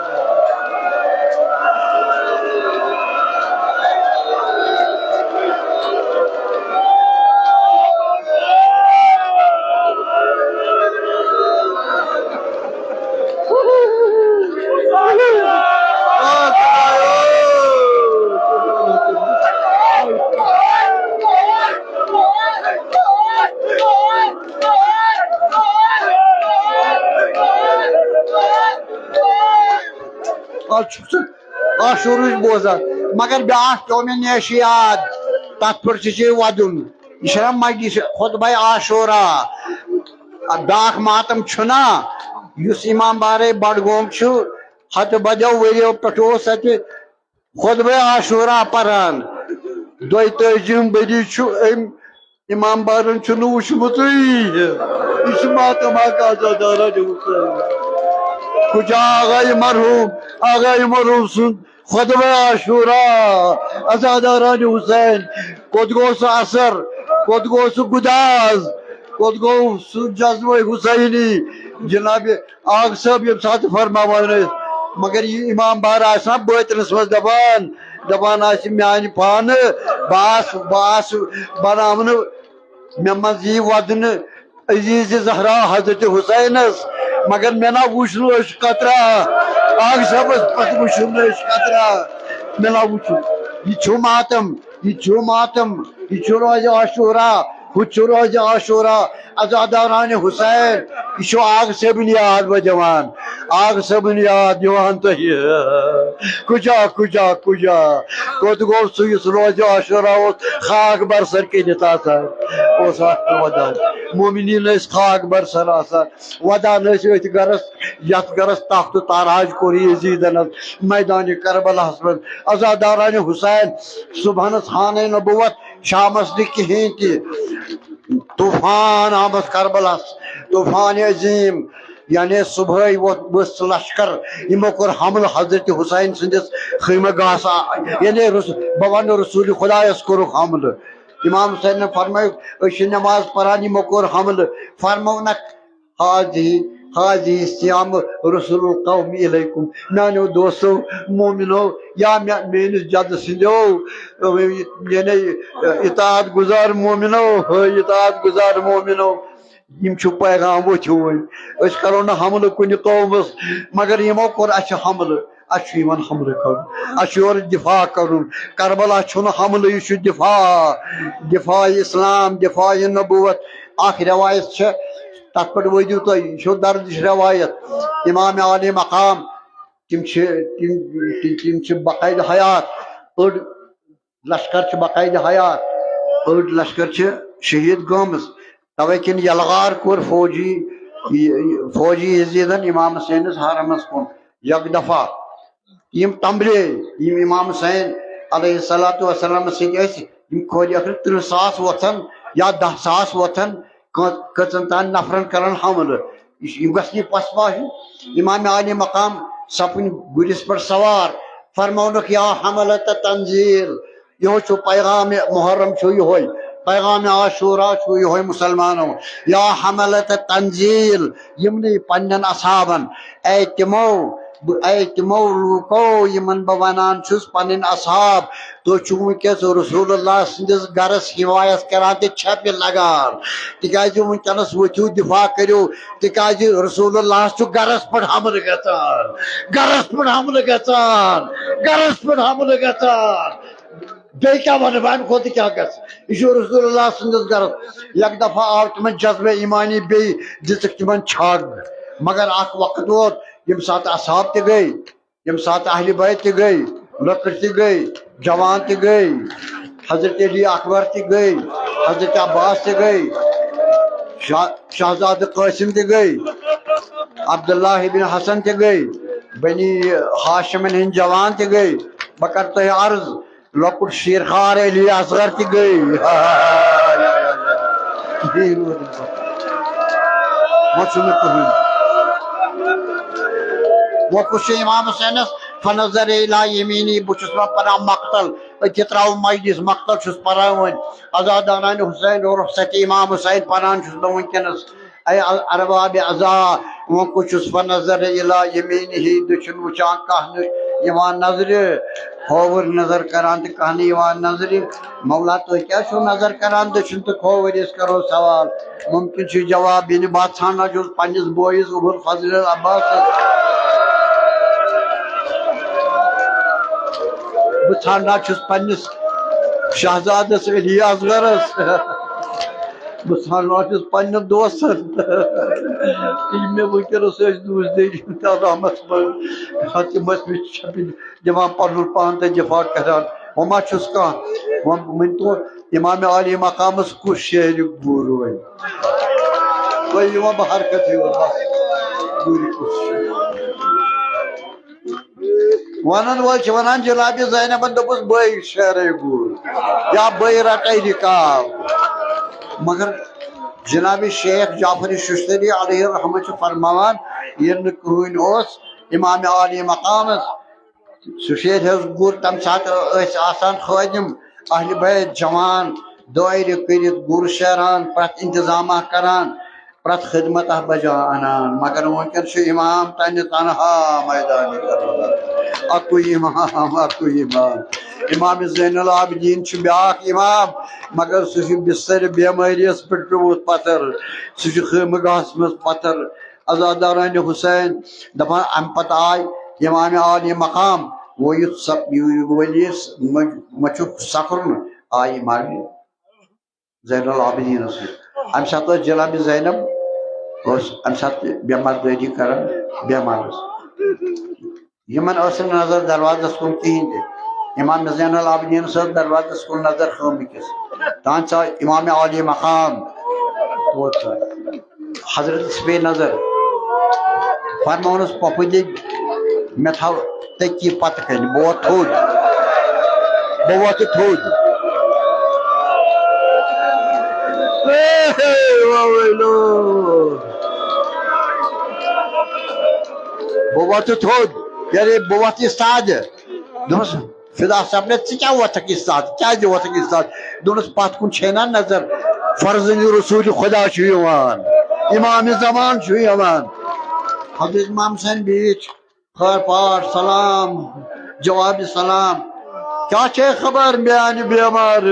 آز چھُکھ ژٕ عاشورٕچ بوزان، مگر بیٛاکھ پیوٚو مےٚ نیشہِ یاد، تَتھ پٮ۪ٹھ تہِ چھُے وَدُن۔ یہِ چھُنہ مجلس خطبہ عاشورہ؟ بیٛاکھ ماتم چھُنہ، یُس امام بارے بڈگوم چھُ، ہتہٕ بدیو ؤرِیو پٮ۪ٹھ اوس اَتہِ خطبہ عاشورہ پران۔ دۄیہِ تٲجِہِم ؤری چھُ أمۍ امام بارن چھُنہٕ وُچھمُتُے۔ یہِ چھُ ماتم اکھ عزادارانِ حسین۔ کُجا آغا یہِ مرحوم، آغا یہِ مرحوم سُنٛد خطبہ عاشورہ، عزادارانِ حسین۔ کوٚت گوٚو سُہ اثر؟ کوٚت گوٚو سُہ گُداز؟ کوٚت گوٚو سُہ جذبہ حسینی؟ جناب آغا صٲب ییٚمہِ ساتہٕ فرماوان ٲسۍ، مگر یہِ امام بار آسہِ نا بٲطنس منٛز دپان، دپان آسہِ میانہِ پانہٕ، بہٕ آس-، بہٕ آسہٕ بناونہٕ مےٚ منٛز یی ودنہٕ عزیز زہرا حضرت حسینس، مگر مےٚ نا وُچھ نہٕ أچھ قطرہ۔ آغا صٲبس پتہٕ وُچھُن نہٕ أچھ قطرہ، مےٚ نا وُچھُن۔ یہِ چھُ ماتم، یہِ چھُ ماتم، یہِ چھُ روزِ عاشورہ، ہُہ چھُ روزِ عاشورہ۔ عزادارانِ حسین، یہِ چھُ آغا صٲبٕنۍ یاد بہٕ دِوان۔ آغا صٲبٕنۍ یاد دِوان تۄہہِ۔ کُجا، کُجا، کُجا۔ کوٚت گوٚو سُہ یُس روزِ عاشورہ اوس خاک برسر کٔرِتھ آسان؟ اوس اکھ ودان۔ مومنیٖن ٲسۍ خاک برسر آسان۔ ودان ٲسۍ أتھۍ گرس، یتھ گرس تخت و تاراج کوٚر یزیدن حظ میدانِ کربلاہس منٛز۔ عزادارانِ حسین، صبحنس خانہ نبوت، شامس نہٕ کِہیٖنۍ تہِ۔ طوفان آمد کربلاہس، طوفان عظیم، یعنی صبحٲے ووت، ؤژھ لشکر، یِمو کوٚر حملہٕ حضرت حسین سٕنٛدِس خیمہ گاہس، آ-، یعنی رس-، بہٕ ونہٕ رسول خدایس کوٚرُکھ حملہٕ۔ امام حسینن فرمٲیُکھ، أسۍ چھِ نماز پران، یِمو کوٚر حملہٕ۔ فرموونکھ، حاضی، حاضی صیام رسول القوم الیکم۔ میانیو دوستو، مومنو، یا مے-، میٲنِس جدٕ سٕنٛدیو، یعنی اطاعت گزار مومنو، اطاعت گزار مومنو، یِم چھُ پیغام ؤتھِو وۄنۍ۔ أسۍ کرو نہٕ حملہٕ کُنہِ قومس، مگر یِمو کوٚر اَسہِ حملہٕ۔ اَسہِ چھُ یِوان حملہٕ کرُن، اَسہِ چھُ یورٕ دفاع کرُن۔ کربلا چھُنہٕ حملہٕ، یہِ چھُ دفاع، دفاع اسلام، دفاع نبوت۔ اکھ روایت چھےٚ، تتھ پٮ۪ٹھ وٲتِو تُہۍ، یہِ چھُ دردِش روایت۔ امام عالی مقام، تِم چھِ، تِم، تِم، تِم چھِ باقاعدٕ حیات۔ أڑ لشکر چھِ باقاعدٕ حیات، أڑۍ لشکر چھِ شہید گٲمٕژ۔ توے کِنۍ یلغار کوٚر فوجی، فوجی یزیدن امام حسینس حرمس کُن یک دفعہ۔ یِم تمبلے، یِم امام حسین علیہ الصلوۃ والسلام سۭتۍ ٲسۍ، یِم کھورِ ٲخٕر ترٕٛہ ساس وۄتھن یا دَہ ساس وۄتھن، کٔژ-، کٔژن تام نفرن کرن حملہٕ۔ یہِ چھُ، یِم گژھِ نہٕ پسپاہہِ۔ امام عالی مقام سپٕنۍ گُرِس پٮ۪ٹھ سوار، فرمونکھ، یا حملت تنزیل، یِہوٚے چھُ پیغام محرم، چھُ یِہوٚے پیغام عاشورہ، چھُ یِہوٚے مسلمانو۔ یا حملت تنزیل، یِمنٕے پننٮ۪ن اصحابن، اے تِمو، بہٕ، اے تِمو لوٗکو، یِمن بہٕ ونان چھُس پنٕنۍ اصحاب، تُہۍ چھِو وٕنکیٚس رسول اللہ سٕنٛدِس گرس حمایت کران تہٕ چھپہِ لگان، تِکیازِ وٕنکیٚنس ؤتھِو، دفاع کٔرِو، تِکیازِ رسول اللہ چھُ گرس پٮ۪ٹھ حملہٕ گژھان، گرس پٮ۪ٹھ حملہٕ گژھان، گرس پٮ۪ٹھ حملہٕ گژھان۔ بیٚیہِ کیٛاہ وَنہٕ بہٕ، اَمہِ کھۄتہٕ کیٛاہ گژھِ؟ یہِ چھُ رسول اللہ سٕنٛدِس گرس۔ یک دفعہ آو تِمن جذبہ ایمانی، بیٚیہِ دِژٕکھ تِمن چھگ۔ مگر اکھ وقت ووت، ییٚمہِ ساتہٕ اصحاب تہِ گٔے، ییٚمہِ ساتہٕ اہلِ بیت تہِ گٔے، لۄکٕٹۍ تہِ گٔے، جوان تہِ گٔے، حضرت علی اکبر تہِ گٔے، حضرت عباس تہِ گٔے، شاہ-، شہزادٕ قاسم تہِ گٔے، عبداللہ ابن حسن تہِ گٔے، بنی ہاشمن ہٕنٛدۍ جوان تہِ گٔے۔ بہٕ کرٕ تۄہہِ عرض، لۄکُٹ شیرخوار علی اصغر تہِ گٔے۔ وۄنۍ چھُنہٕ کٕہٕنۍ۔ وۄنۍ کُس چھُ امام حسینس؟ فنظر الی یمینی، بہٕ چھُس وۄنۍ پران مقتل، أتی ترٛاوُن مجلس، مقتل چھُس پران وۄنۍ۔ عزادارانِ حسین اور رخصتِ امام حسین پران چھُس بہٕ وٕنکیٚنس۔ اے اربابِ عزا، وۄنۍ کُس چھُس؟ فنظر الی یمینہ، دٔچھُن وٕچھان، کانٛہہ نہٕ یِوان نظرِ، کھووُر نظر کران تہٕ کانٛہہ نہٕ یِوان نظرِ۔ مولا، تُہۍ کیٛاہ چھِو نظر کران دٔچھُن تہٕ کھووُر؟ أسۍ کرو سوال۔ ممکن چھُ جواب یِنہٕ، بہٕ ژھانڈان چھُس پننِس بٲیِس ابوالفضل العباسس۔ بہٕ ژھانڈان چھُس پننِس شہزادس علی اصغرس۔ بہٕ ژھانڈان چھُس پننٮ۪ن دوستن، یِم مےٚ وٕنکیٚنس ٲسۍ دوٗس دٔری تہٕ رحمتس منٛز، تِم ٲسۍ مےٚ چھپِتھ دِوان پنُن پان تہٕ دفاع کران۔ وۄنۍ ما چھُس کانٛہہ؟ وۄنۍ ؤنۍ تو، امام عالی مقامس کُس شعرِ گوٗر وۄنۍ؟ تۄہہِ یِوان بہٕ حرکت ہیوٚر بس، گوٗرِ کُس چھُ؟ ونن وٲلۍ چھِ ونان، جناب زینبن دوٚپُس، بٔے شعرے گوٗر یا بٔے رٹے رکاب۔ مگر جناب شیخ جعفر ششتری علیہ الرحمہ چھُ فرماوان، ییٚلہِ نہٕ کٕہٕنۍ اوس امام عالی مقامس، سُہ شعر حظ گوٚو، تَمہِ ساتہٕ ٲسۍ آسان خٲدِم اہلِ بیت جوان، دٲیرٕ کٔرِتھ گُر شیران، پرٛٮ۪تھ انتظامہ کران، پرٛٮ۪تھ خدمتہ بجا انان۔ مگر وٕنکیٚن چھُ امام تنہِ تنہا میدانِ کربلا۔ اکُے امام، اکُے امام۔ امام زین العابدین چھُ بیاکھ امام، مگر سُہ چھُ بستر بیمٲرِس پٮ۪ٹھ پیوٚمُت پتھر، سُہ چھُ خیمہٕ گاہس منٛز پتھر۔ عزادارانِ حسین دپان، امہِ پتہٕ آے امام عالی مقام، وۄنۍ یُتھ سپ-، یہِ ؤلِیس مہ-، مہ چھُکھ سکرُن، آے امام زین العابدینس سۭتۍ۔ امہِ ساتہٕ ٲس جناب زینب، ٲس امہِ ساتہٕ بٮ۪مار دٲری کران، بٮ۪مار ٲس۔ یِمن ٲس نہٕ نظر دروازس کُن کِہینۍ تہِ۔ امام زین العابدینس ٲس دروازس کُن نظر خٲمہٕ کِس۔ تہن ژاو امام عالی مقام، تور ژاو۔ حضرتس پیٚیہِ نظر، فرمونس، پۄپھٕ دِنۍ، مےٚ تھاو تٔکی پتہٕ کنہِ، بہٕ وۄتھٕ تھوٚد، بہٕ وۄتھٕ تھوٚد۔ اے ہے، واہ ویلو۔ بہٕ وۄتھٕ تھوٚد، یعنی بہٕ وۄتھٕ استادٕ۔ دوٚپمس، فدا صٲب، نہ، ژٕ کیٛاہ وۄتھکھ استاد؟ کیٛازِ وۄتھکھ استاد؟ دوٚپنس، پتھ کُن چھے نا نظر، فرزند رسول خدا چھُ یِوان، امام زمان چھُ یِوان۔ حضرت امام حسین بیٖٹھ، خٲر پاٹھ، سلام، جواب سلام۔ کیٛاہ چھے خبر میانہِ بٮ۪مارِ؟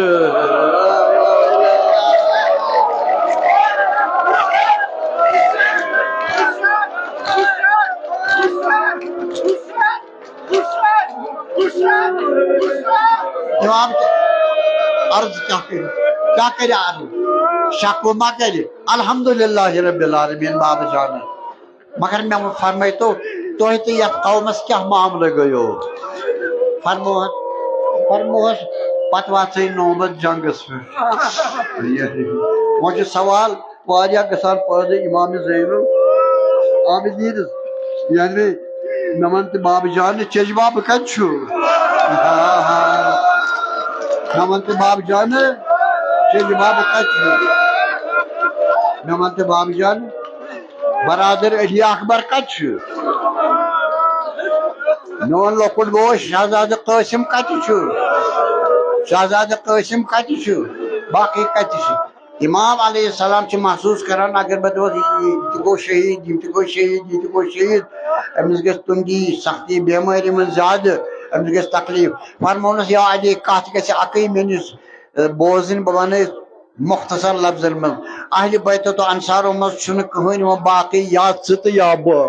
امام عرض کیٛاہ کرِ؟ کیٛاہ کرِ عرض؟ شکوہ ما کرِ؟ الحمدللہ رب العالمین، بابہٕ جانہ۔ مگر مےٚ فرمٲیتو، تۄہہِ تہٕ یتھ قومس کیٛاہ معاملہٕ گٔیو؟ فرموہس، فرموہس، پتہٕ وژھے نوبت جنگس پٮ۪ٹھ۔ وۄنۍ چھُ سوال، واریاہ گژھان پٲدٕ امام زین العابدینس، یعنی مےٚ وَن تہٕ بابہٕ جانہٕ، چیٚجہِ بابہٕ کَتہِ چھُ؟ مےٚ وَن تہٕ بابہٕ جانہٕ، چیٚجہِ بابہٕ کَتہِ چھُ؟ مےٚ وَن تہٕ بابہٕ جانہٕ، برادر علی اکبر کَتہِ چھُ؟ میون لۄکُٹ بوے شہزادٕ قٲسِم کَتہِ چھُ؟ شہزادٕ قٲسِم کَتہِ چھُ؟ باقٕے کَتہِ چھِ؟ امام علیہ السلام چھِ محسوس کران، اگر بہٕ دپہٕ، یہِ تہِ گوٚو شہیٖد، یہِ تہِ گوٚو شہیٖد، یہِ تہِ گوٚو شہیٖد، أمِس گژھِ تنگی، سختی، بٮ۪مٲرۍ یِمن زیادٕ، أمِس گژھِ تکلیف۔ فرمونس، یا علی، کتھ گژھِ اکٕے مےٚ نِش، ٲ، بوزٕنۍ، بہٕ ونہٕ مختصر لفظن منٛز، اہلِ بیتو تہٕ انصارو منٛز چھُنہٕ کٕہٕنۍ وۄنۍ باقٕے، یا ژٕ تہٕ یا بہٕ۔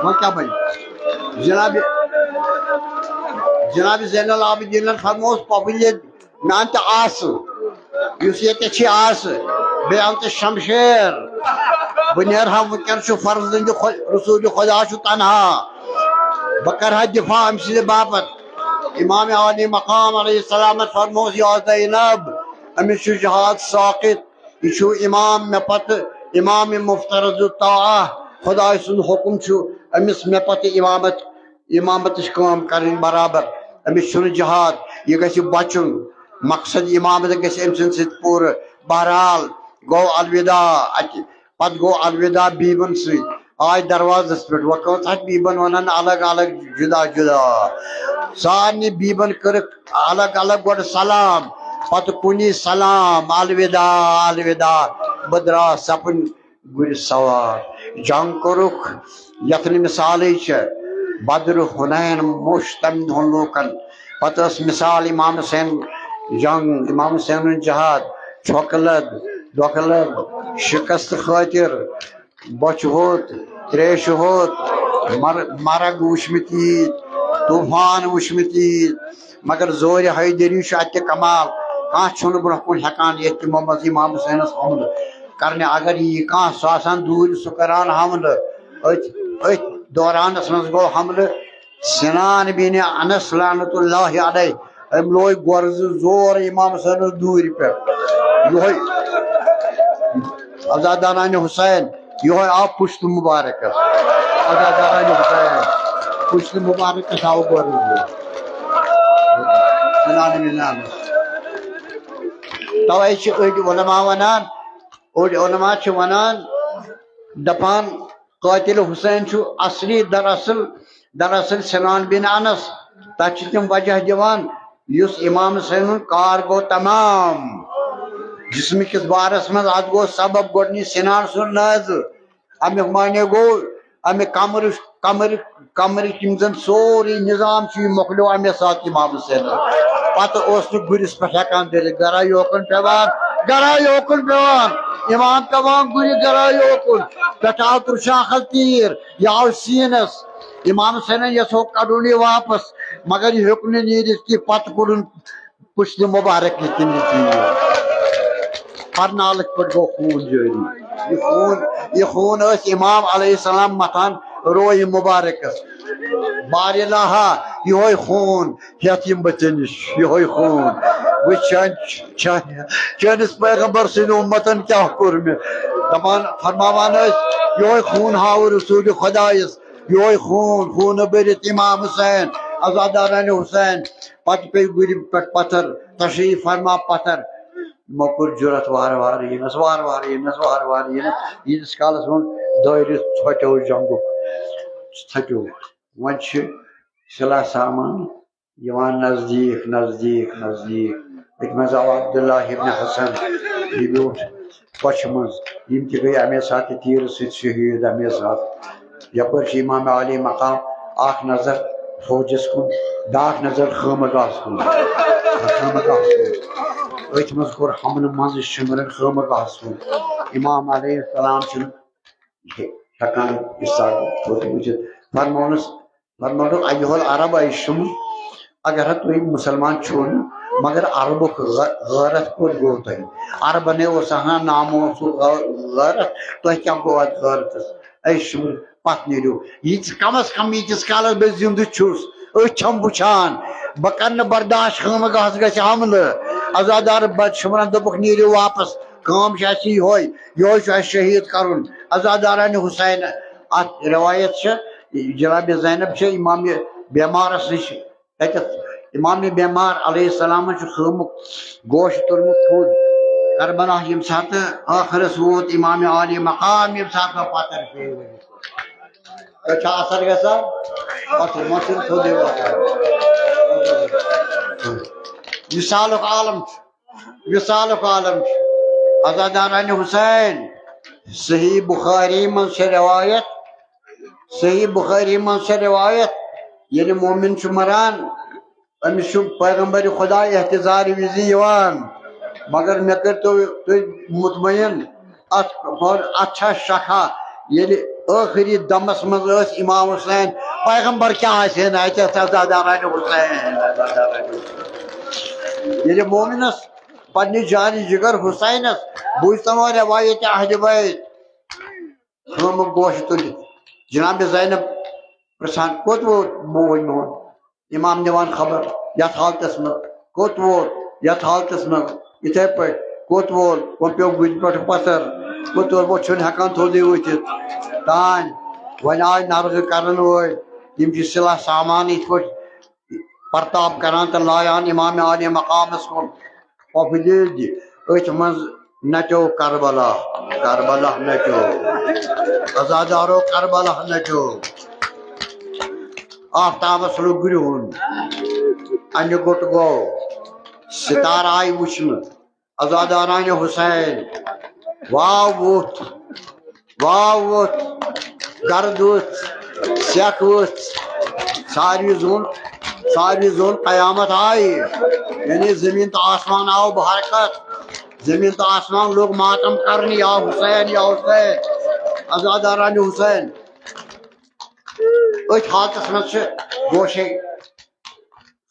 وۄنۍ کیٛاہ بنہِ؟ جناب، جناب زین العابدینن فرمووس، پۄپھٕ ییٚلہِ میانہِ تہِ آسہٕ، یُس ییٚتہِ چھِ آسہٕ، بیٚیہِ اَن تہٕ شمشیر۔ بہٕ نیرٕ ہا وٕنکیٚن، چھُ فرزندِ خۄ-، رسول خۄدا چھُ تنہا۔ بہٕ کرٕ ہا دفاع أمۍ سٕنٛدِ باپتھ۔ امام عالی مقام علیہ السلامت فرمووس، یا زینب، أمِس چھُ جہاد ساقط۔ یہِ چھُ امام مےٚ پتہٕ، امام مفترض الطاعہ۔ خداے سُنٛد حکم چھُ أمِس مےٚ پتہٕ امامت، امامتٕچ کٲم کرٕنۍ برابر۔ أمِس چھُنہٕ جہاد، یہِ گژھِ بچُن۔ مقصد عمامت گژھِ أمۍ سٕنٛدِ سۭتۍ پوٗرٕ۔ بہرحال، گوٚو الوداع اَتہِ۔ پتہٕ گوٚو الوداع بیٖبن سۭتۍ۔ آے دروازس پٮ۪ٹھ، وۄنۍ کۭژاہ بیٖبن وَنان الگ الگ، جدا جدا۔ سارنٕے بیٖبن کٔرٕکھ الگ الگ گۄڈٕ سلام، پتہٕ کُنی سلام، الوداع، الوداع۔ بہٕ درٛاس سپٕنۍ گُرِ سوار۔ جنگ کوٚرُکھ، یتھ نہٕ مثالٕے چھےٚ۔ بدر حنین موٚچھ تمہِ دۄہن لوٗکن۔ پتہٕ ٲس مثال امام حسین جنگ، امام حسینُن جہاد، چھۄکہٕ لد، دۄکھٕ لد، شکست خٲطر، بۄچھِ ہوٚت، تریشہِ ہوٚت، مر-، مرگ وٕچھمٕتۍ عیٖد، طوفان وٕچھمٕتۍ عیٖد، مگر زورِ حیدری چھُ اتہِ تہِ کمال۔ کانٛہہ چھُنہٕ برونٛہہ کُن ہٮ۪کان یِتھ تِمو منٛز امام حسینس حملہٕ کرنہِ۔ اگر یی کانٛہہ، سُہ آسان دوٗرِ، سُہ کران حملہٕ۔ أتھۍ، أتھۍ دورانس منٛز گوٚو حملہٕ سنان بن انس لعنت اللہ علیہ۔ أمۍ لوگ گۄرٕ زٕ زور امام حسینس دوٗرِ پٮ۪ٹھ۔ یِہوٚے عزادارانِ حسین، یِہوٚے آو پُشتہٕ مُبارکس۔ عزادارانِ حسین، پُشتہٕ مُبارکس آو گۄرٕ زٕ۔ سنان بن انس۔ توے چھِ أڑۍ علماء ونان، أڑۍ علماء چھِ ونان، دپان، قاتل حسین چھُ اصلی دراصل، دراصل سنان بن انس۔ تتھ چھِ تِم وجہ دِوان، یُس امام حسینُن کار گوٚو تمام۔ جسمہٕ کِس بارس منٛز اتھ گوٚو سبب گۄڈٕنِچ سنان سُنٛد نازٕ۔ امیُک معنی گوٚو، امہِ کمرٕ، کمرٕ، کمرٕکۍ یِم زن سورُے نظام چھُ، یہِ مۄکلیو امے ساتہٕ امام حسینس۔ پتہٕ اوس نہٕ گُرِس پٮ۪ٹھ ہٮ۪کان دٔرِتھ، گرا یوکُن پٮ۪وان، گرا یوکُن پٮ۪وان، امام پٮ۪وان گُرِ گرا یوکُن۔ پٮ۪ٹھٕ آو ترٛشاخل تیٖر، یہِ آو سیٖنس۔ امام حسینن یژھو کڑُن یہِ واپس، مگر یہِ ہیوٚک نہٕ نیٖرِتھ کینٛہہ، پتہٕ کوٚڑُن پُشتہِ مُبارک یہِ تٔمِس دِیہِ۔ پرنالٕکۍ پٲٹھۍ گوٚو خوٗن جٲری۔ یہِ خوٗن، یہِ خوٗن ٲسۍ امام علیہ السلام متھان رویہِ مُبارکس۔ بار الہا، یِہوٚے خوٗن ہٮ۪تھ یِم بہٕ ژےٚ نِش، یِہوٚے خوٗن۔ وٕچھ چٲنۍ، چٲنۍ، چٲنِس پیغمبر سٕنٛدِ اُمتن کیٛاہ کوٚر مےٚ۔ دپان، فرماوان ٲسۍ، یِہوٚے خوٗن ہاوٕ رسوٗلِ خۄدایس، یِہوٚے خوٗن، خوٗنہٕ بٔرِتھ امام حسین، عزادارانِ حسین۔ پتہٕ پیٚیہِ گُرِ پٮ۪ٹھ پتھر، تشریف فرما پتھر۔ یِمو کوٚر جُرت وارٕ وارٕ یِنس، وارٕ وارٕ یِنس، وارٕ وارٕ یِنس۔ ییٖتِس کالس وۄنۍ دٲیرٕ ژھۄٹیو جنگُک، ژھۄٹیو۔ وۄنۍ چھِ سلاح سامان یِوان نزدیٖک، نزدیٖک، نزدیٖک۔ أتھۍ منٛز آو عبداللہ ابن حسن، یہِ بیوٗٹھ کۄچھِ منٛز۔ یِم تہِ گٔے اَمے ساتہٕ تیٖرٕ سۭتۍ شہیٖد، اَمے ساتہٕ۔ یپٲرۍ چھُ امام عالی مقام، اکھ نظر فوجس کُن، بیاکھ نظر خٲمہٕ گاہس کُن۔ خٲمہٕ گاہس کُن۔ أتھۍ منٛز کوٚر حملہٕ منٛزٕ شِمرن خٲمہٕ گاہس کُن۔ امام علیہ السلام چھُنہٕ ہٮ۪کان یہِ سب تھوٚد وٕچھِتھ۔ فرمونس، فرمونُکھ، ایُّہل عرب اشم، اگر ہا تُہۍ مُسلمان چھِو نہٕ، مگر عربُک غ-، غٲرت کوٚت گوٚو تۄہہِ؟ عربنے اوس آسان ناموسُک غٲ-، غٲرت، تۄہہِ کیٛاہ گوٚو اتھ غٲرتس؟ اے شُرۍ، پتھ نیٖرِو۔ ییٖتِس کم از کم ییٖتِس کالس بہٕ زِندٕ چھُس، أچھ چھَم وٕچھان، بہٕ کرٕ نہٕ برداش خٲمہٕ گاہس گژھِ حملہٕ۔ عزادار بد شُمرن دوٚپُکھ، "نیٖرِو واپس، کٲم چھِ اَسہِ یِہوٚے، یِہوٚے چھُ اَسہِ شہیٖد کرُن۔" عزادارانہِ حسین، اتھ رِوایت چھِ، جناب زینب چھِ امام بیمارس نِش تتٮ۪تھ۔ امام بیمار علیہ السلامن چھُ خٲمُک گوش توٚرمُت تھوٚد۔ کربلا ییٚمہِ ساتہٕ ٲخرس ووت امام عالی مقام، ییٚمہِ ساتہٕ مےٚ پتھر پیٚیہِ ؤنِتھ۔ تۄہہِ چھا اثر گژھان؟ پتھر ما چھُنہٕ تھوٚدُے وۄتھان؟ وصالُک عالم چھُ، وصالُک عالم چھُ۔ عزادارانِ حسین، صحیح بخاری منٛز چھےٚ رِوایت، صحیح بخاری منٛز چھےٚ رِوایت، ییٚلہِ مومِن چھُ مران، أمِس چھُ پیغمبر خدا احتضار وِزِ یِوان، مگر مےٚ کٔرۍتو تُہۍ مطمئن، اتھ، اتھ چھا شکھا؟ ییٚلہِ ٲخری دمس منٛز ٲسۍ امام حسین، پیغمبر کیٛاہ آسہِ ہے نہٕ اتہِ، عزادارانِ حسین، عزادارانِ حسین۔ ییٚلہِ مومنس پننہِ جانِ جگر حسینس بوٗزتن وۄنۍ روایت اہلِ بیت، خٲمہٕ گوش تُلِتھ۔ جناب زینب پرژھان، "کوٚت ووت بوے میون؟" امام دِوان خبر، "یتھ حالتس منٛز۔" "کوٚت ووت؟" "یتھ حالتس منٛز۔" یِتھے پٲٹھۍ، "کوٚت وول؟" وۄنۍ پیوٚو گُرِ پٮ۪ٹھ پتھر، "کوٚت وول؟" وۄنۍ چھُنہٕ ہٮ۪کان تھوٚدُے ؤتھِتھ۔ تانۍ وۄنۍ آے نرغہٕ کرن وٲلۍ، یِم چھِ سلاح سامان یِتھ پٲٹھۍ پرتاب کران تہٕ لایان امام عالی مقامس کُن۔ پۄپھٕ دِلۍ دِ أتھۍ منٛز نَچو کربلا، کربلا نَچو، عزادارو کربلا نَچو۔ آفتابس لوٚگ گرٛہُن، اَنہِ گوٚٹ گوٚو، ستارٕ آیہِ وٕچھنہٕ، عزادارانہِ حسین۔ واو ووٚتھ، واو ووٚتھ، گرد ووٚتھ، سیٚکھ ووٚتھ، ساروی زون، ساروی زون قیامت آیہِ۔ یعنی زمین تہٕ آسمان آو بحرکت، زمین تہٕ آسمان لوٚگ ماتم کرنہِ، یا حسین، یا حسین، عزادارانہِ حسین۔ أتھۍ حالتس منٛز چھِ گوشے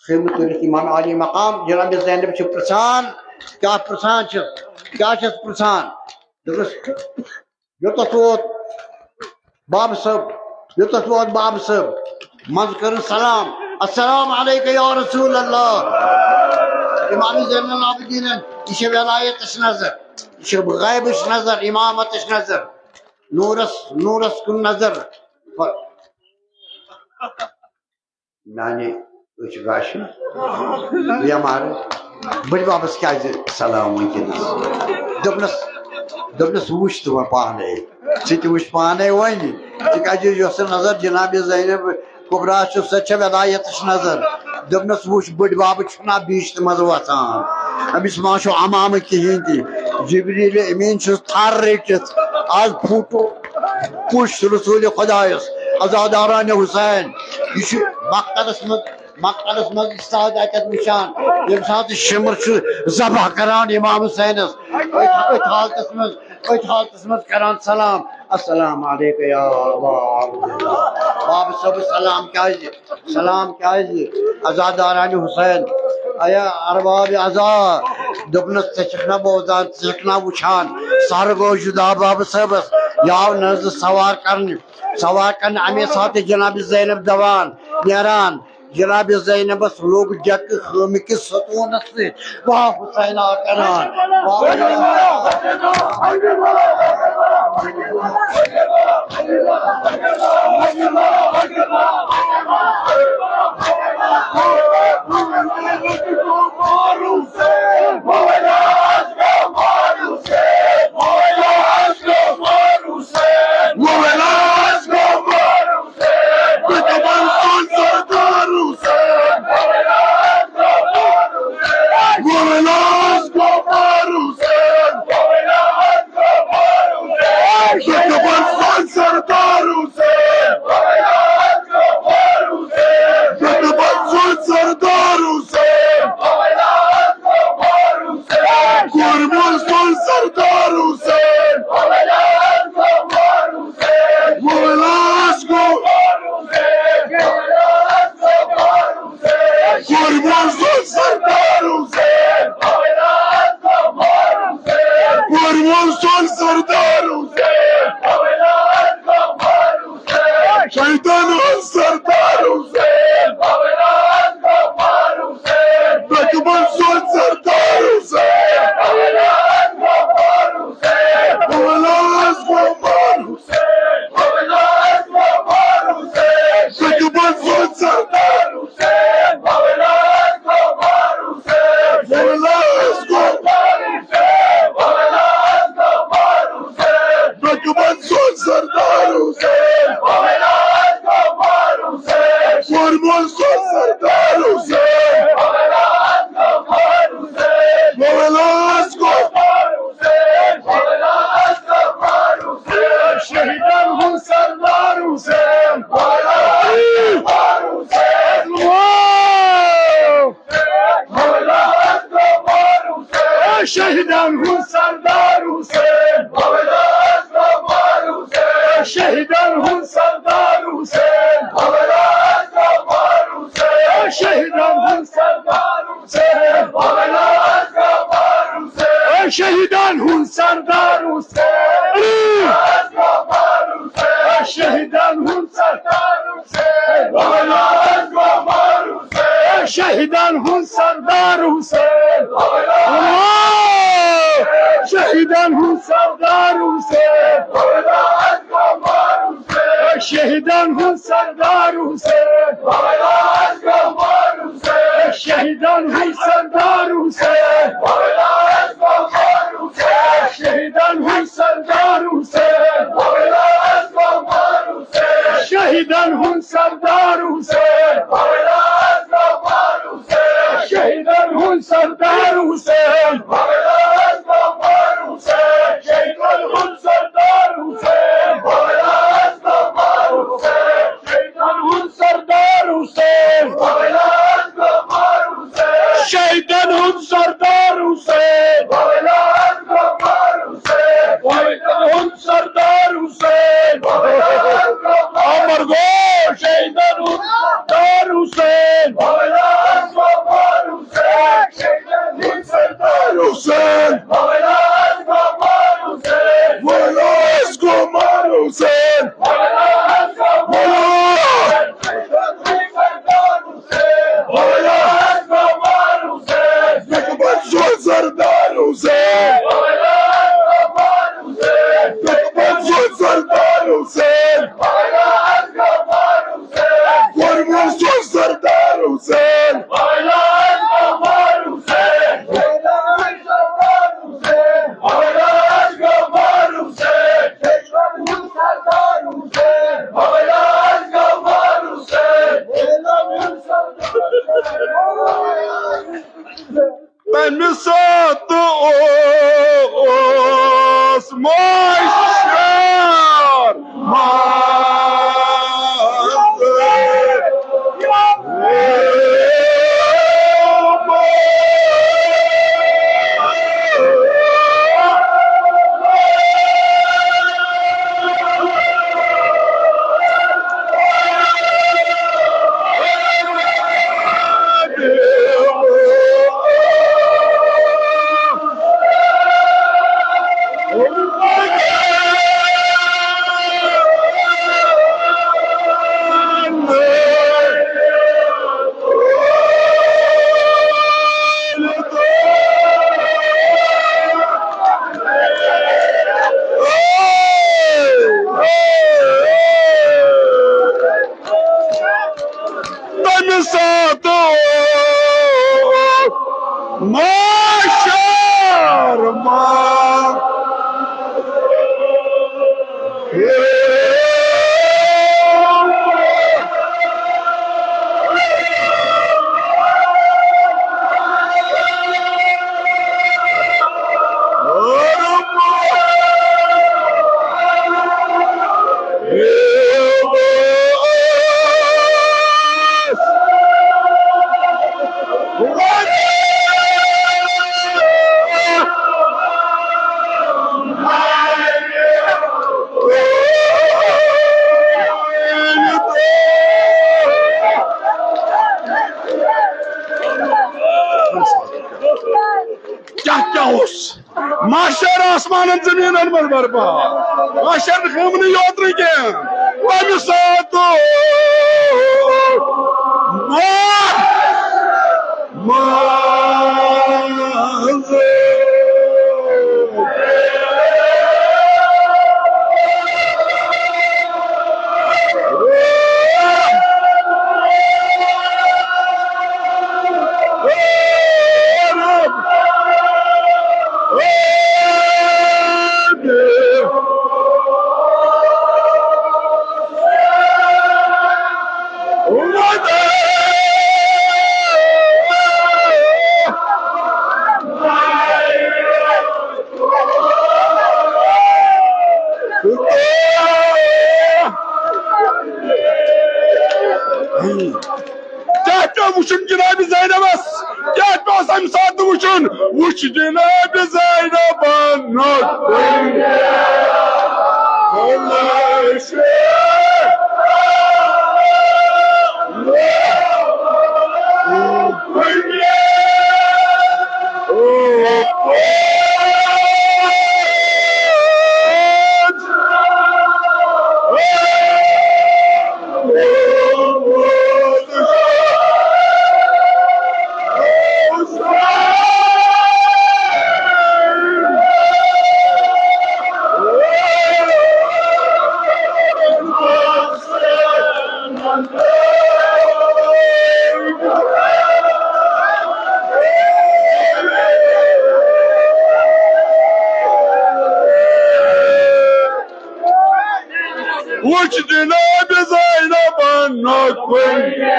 خیمہٕ تُلِتھ امام عالی مقام۔ جناب زینب چھِ پرژھان، کیٛاہ پرژھان چھِ؟ کیٛاہ چھَس پرژھان؟ دوٚپُس، یوٚتَتھ ووت بابہٕ صٲب، یوٚتَتھ ووت بابہٕ صٲب، منٛزٕ کٔرٕن سلام، "السلام علیکہ یا رسول اللہ۔" امام زین العابدینن، یہِ چھِ ولایتٕچ نظر، یہِ چھِ غیبٕچ نظر، امامتٕچ نظر، نوٗرس، نوٗرس کُن نظر۔ میانہِ أچھ گاشہِ بیمار۔ بٔڈۍ ببس کیازِ سلام وٕنکیٚنس؟ دوٚپنس، دوٚپنس، "وٕچھ تہٕ وۄنۍ پانے، ژٕ تہِ وٕچھ پانے وۄنۍ، تِکیازِ یۄس نظر جناب زینب کبریٰ چھِ، سۄ چھےٚ ولایتٕچ نظر۔" دوٚپنس، "وٕچھ، بٔڈۍ بب چھُنہ بیٖشتہِ منٛز وۄتھان، أمِس ما چھُ عمامہٕ کِہیٖنۍ تہِ، جبریل امین چھُس تھر رٔٹِتھ، از پھوٹو پُش رسول خدایس، عزاداران حسین۔" یہِ چھُ مقتلس منٛز، مقتلس منٛز استاد اتٮ۪تھ وٕچھان، ییٚمہِ ساتہٕ شمر چھُ ذبح کران امام حسینس، أتھۍ، أتھۍ حالتس منٛز، أتھۍ حالتس منٛز کران سلام، "السلام علیکم یا ابا عبداللہ۔" بابہٕ صٲبس سلام کیازِ؟ سلام کیازِ؟ عزاداران حسین، اے ارباب عزا، دوٚپنس، "ژےٚ چھکھ نہ بوزان، ژٕ چھکھ نہ وٕچھان؟" سر گوٚو جدا بابہٕ صٲبس، یہِ آو نزٕ سوار کرنہِ۔ سوار کرنہِ، امی ساتہٕ جناب زینب دوان، نیران۔ جناب زینبس لوٚگ ڈیکہٕ خٲمہٕ کِس ستوٗنس سۭتۍ، "واہ حسینا" کران۔ واہ سردار حسین، سردار حسین، قربان سُنٛد سردار حسین، مولاس گوٚو۔ قربان سُنٛد سردار حسین، قربان سُنٛد سردار حسین، شہیدن ہُنٛد سردار حسین، بخمن سُنٛد سردار حسین، مولاس غفار حسین، بخمن سُنٛد سردار حسین، مولاس غفار حسین، مولاس غفار حسین، مولاس غفار حسین، بخمن سُنٛد سردار حسین، مولاس غفار حسین، قربان سُنٛد سردار حسین، مولاس غفار حسین، مولاس غفار حسین، مولاس غفار حسین، شہیدن ہُنٛد سردار حسین، مولاس غفار حسین۔ شہیدن ہُنٛد سردار حسین، شہیدن ہُنٛد سردار حسین، شہیدن ہُنٛد سردار حسین، شہیدن ہُنٛد سردار حسین، شہیدن ہُنٛد سردار حسین، شہیدن ہُنٛد سردار حسین، شہیدن ہُنٛد سردار حسین، شہیدن ہُنٛد سردار حسین، شہیدن ہُنٛد سردار حسین۔ حسین۔ مولا۔ مولا۔ سردار حسین۔ سردار حسین۔ قربان سوز سردار حسین۔ تَمہِ ساتہٕ اوس محشر منٛز۔ تَمہِ ساتہٕ محشر منٛز۔ کیٛاہ کیٛاہ اوس؟ محشر آسمانن زمینن منٛز برپا۔ محشر غم نہٕ یوت نہٕ کینٛہہ۔ وَمہِ ساتہٕ مار، مار۔ کیٛاہ پیوٚو وٕچھُن جناب زینبس؟ کیٛاہ پیوٚو اَمہِ ساتہٕ وٕچھُن؟ وٕچھ جناب زینبن۔ وٕچھ جناب زینبن نہ کُنہِ۔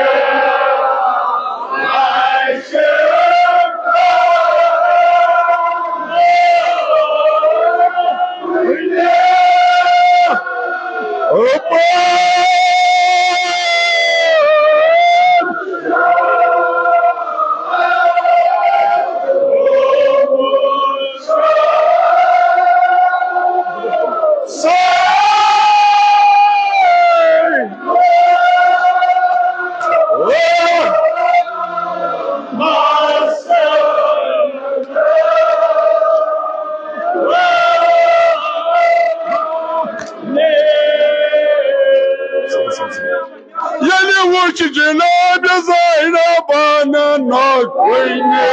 وٕچھ جناب زینب نہ کُنہِ۔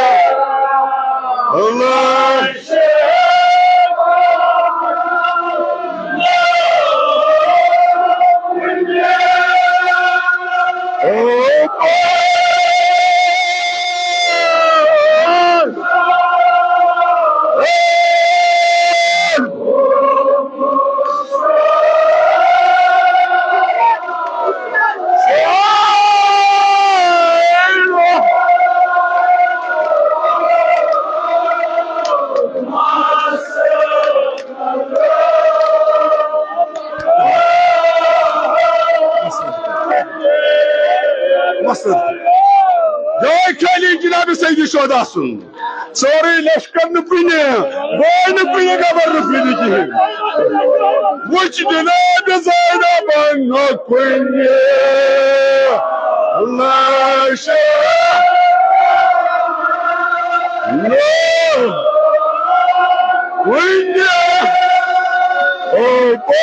اللہ۔ مسلط۔ جاے خٲلی جناب سیدی شہدا سُنٛد۔ سورُے لشکر نہٕ کُنہِ، بوے نہٕ کُنہِ، گبر نہٕ کُنہِ کِہیٖنۍ۔ وٕچھ جناب زینب نہٕ کُنہِ۔ اللہ شاہ۔ نہٕ کُنہِ۔ او بوے۔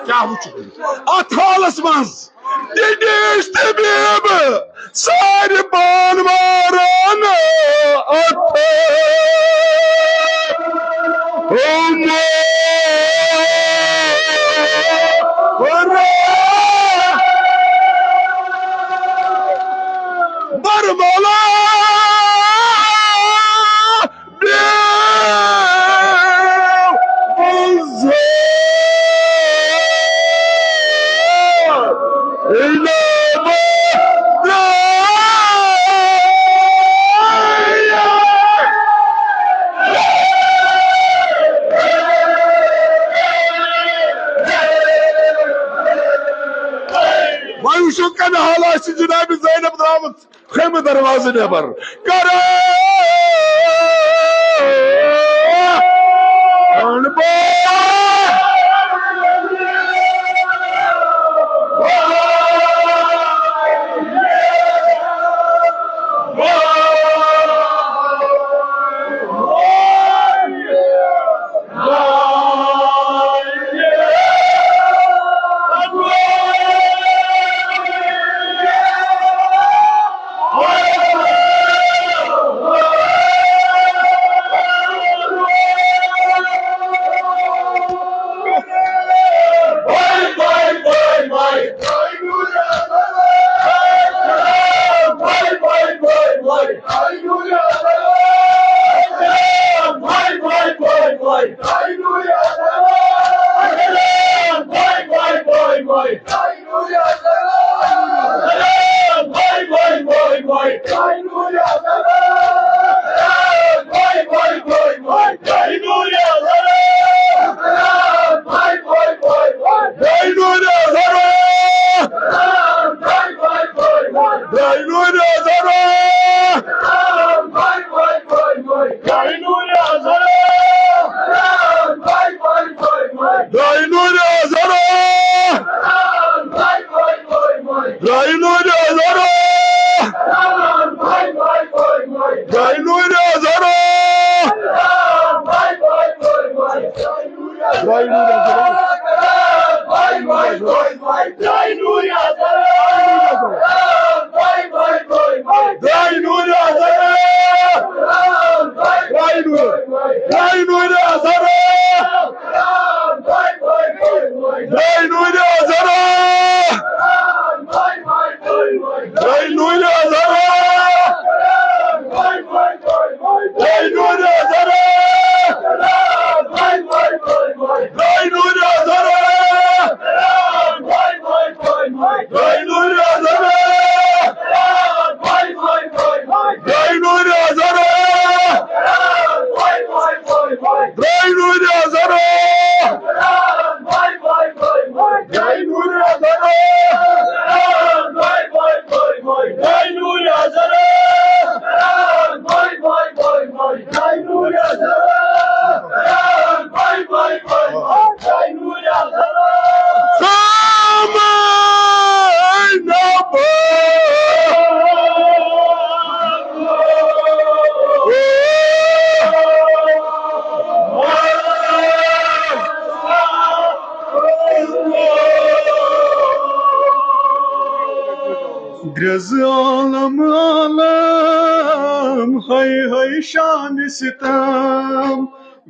کیٛاہ وٕچھُکھ؟ اتھ حالس منٛز ڈِڈِس طبیب سارِ پان ماران اتھ۔ برملا۔ وۄنۍ وٕچھِو کَمہِ حالہ چھِ جناب زینب درٛامٕژ۔ خیمہٕ دروازٕ نٮ۪بر۔ کران بہٕ۔ گرٛٮ۪زٕ عالم عالم، ہاے ہاے شام ستم۔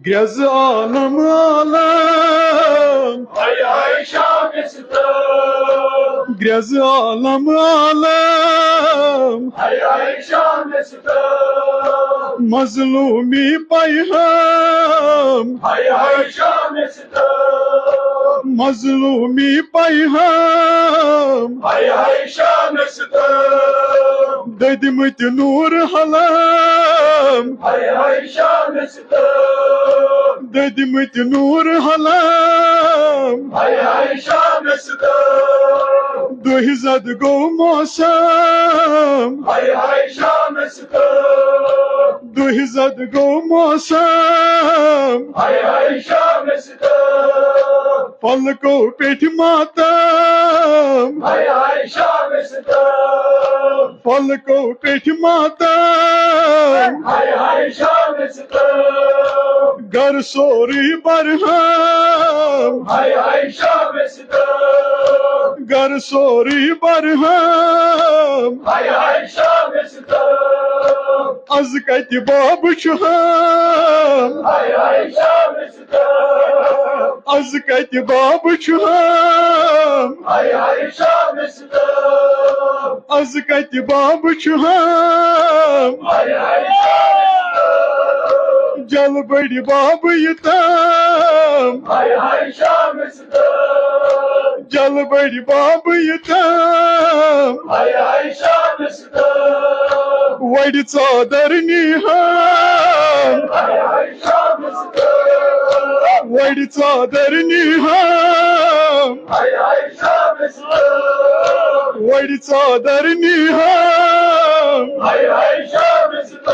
گرٛٮ۪زٕ عالم عالم، ہاے ہاے شام ستم۔ گرٛٮ۪زٕ عالم عالم، ہاے ہاے شام ستم۔ مظلومی پیغام، ہاے ہاے شام ستم۔ مظلومی پیغام، ہاے ہاے شام ستم۔ دٔدمٕتۍ نوٗر حلم، ہاے ہاے شام ستم۔ دٔدمٕتۍ نوٗر حلم، ہاے ہاے شام ستم۔ دُہہِ زد گوٚو موسم، ہاے ہاے شام ستم۔ دُہہِ زد گوٚو موسم، ہاے ہاے شام ستم۔ پلکو پیٹھ ماتم، ہاے ہاے شام ستم۔ پلکو پیٹھ ماتم، ہاے ہاے شام ستم۔ گھر سورُے برہم، ہاے ہاے شام ستم۔ گھر سورُے برہم، ہاے ہاے شام ستم۔ از کتہِ باب چھُ ہم، ہاے ہاے شام ستم۔ از کتہِ باب چھُ ہم، ہاے ہاے شام ستم۔ از کتہِ باب چھُ ہم، ہاے ہاے شام ستم۔ جل بڑِ باب یہِ تام، ہاے ہاے شام ستم۔ جل بڑِ باب یہِ تام، ہاے ہاے شام ستم۔ وڑِ ژادر نیہم، ہاے ہاے شام ستم۔ وڑِ ژادر نیہم، ہاے ہاے شام ستم۔ وڑِ ژادر نیہم، ہاے ہاے شام ستم۔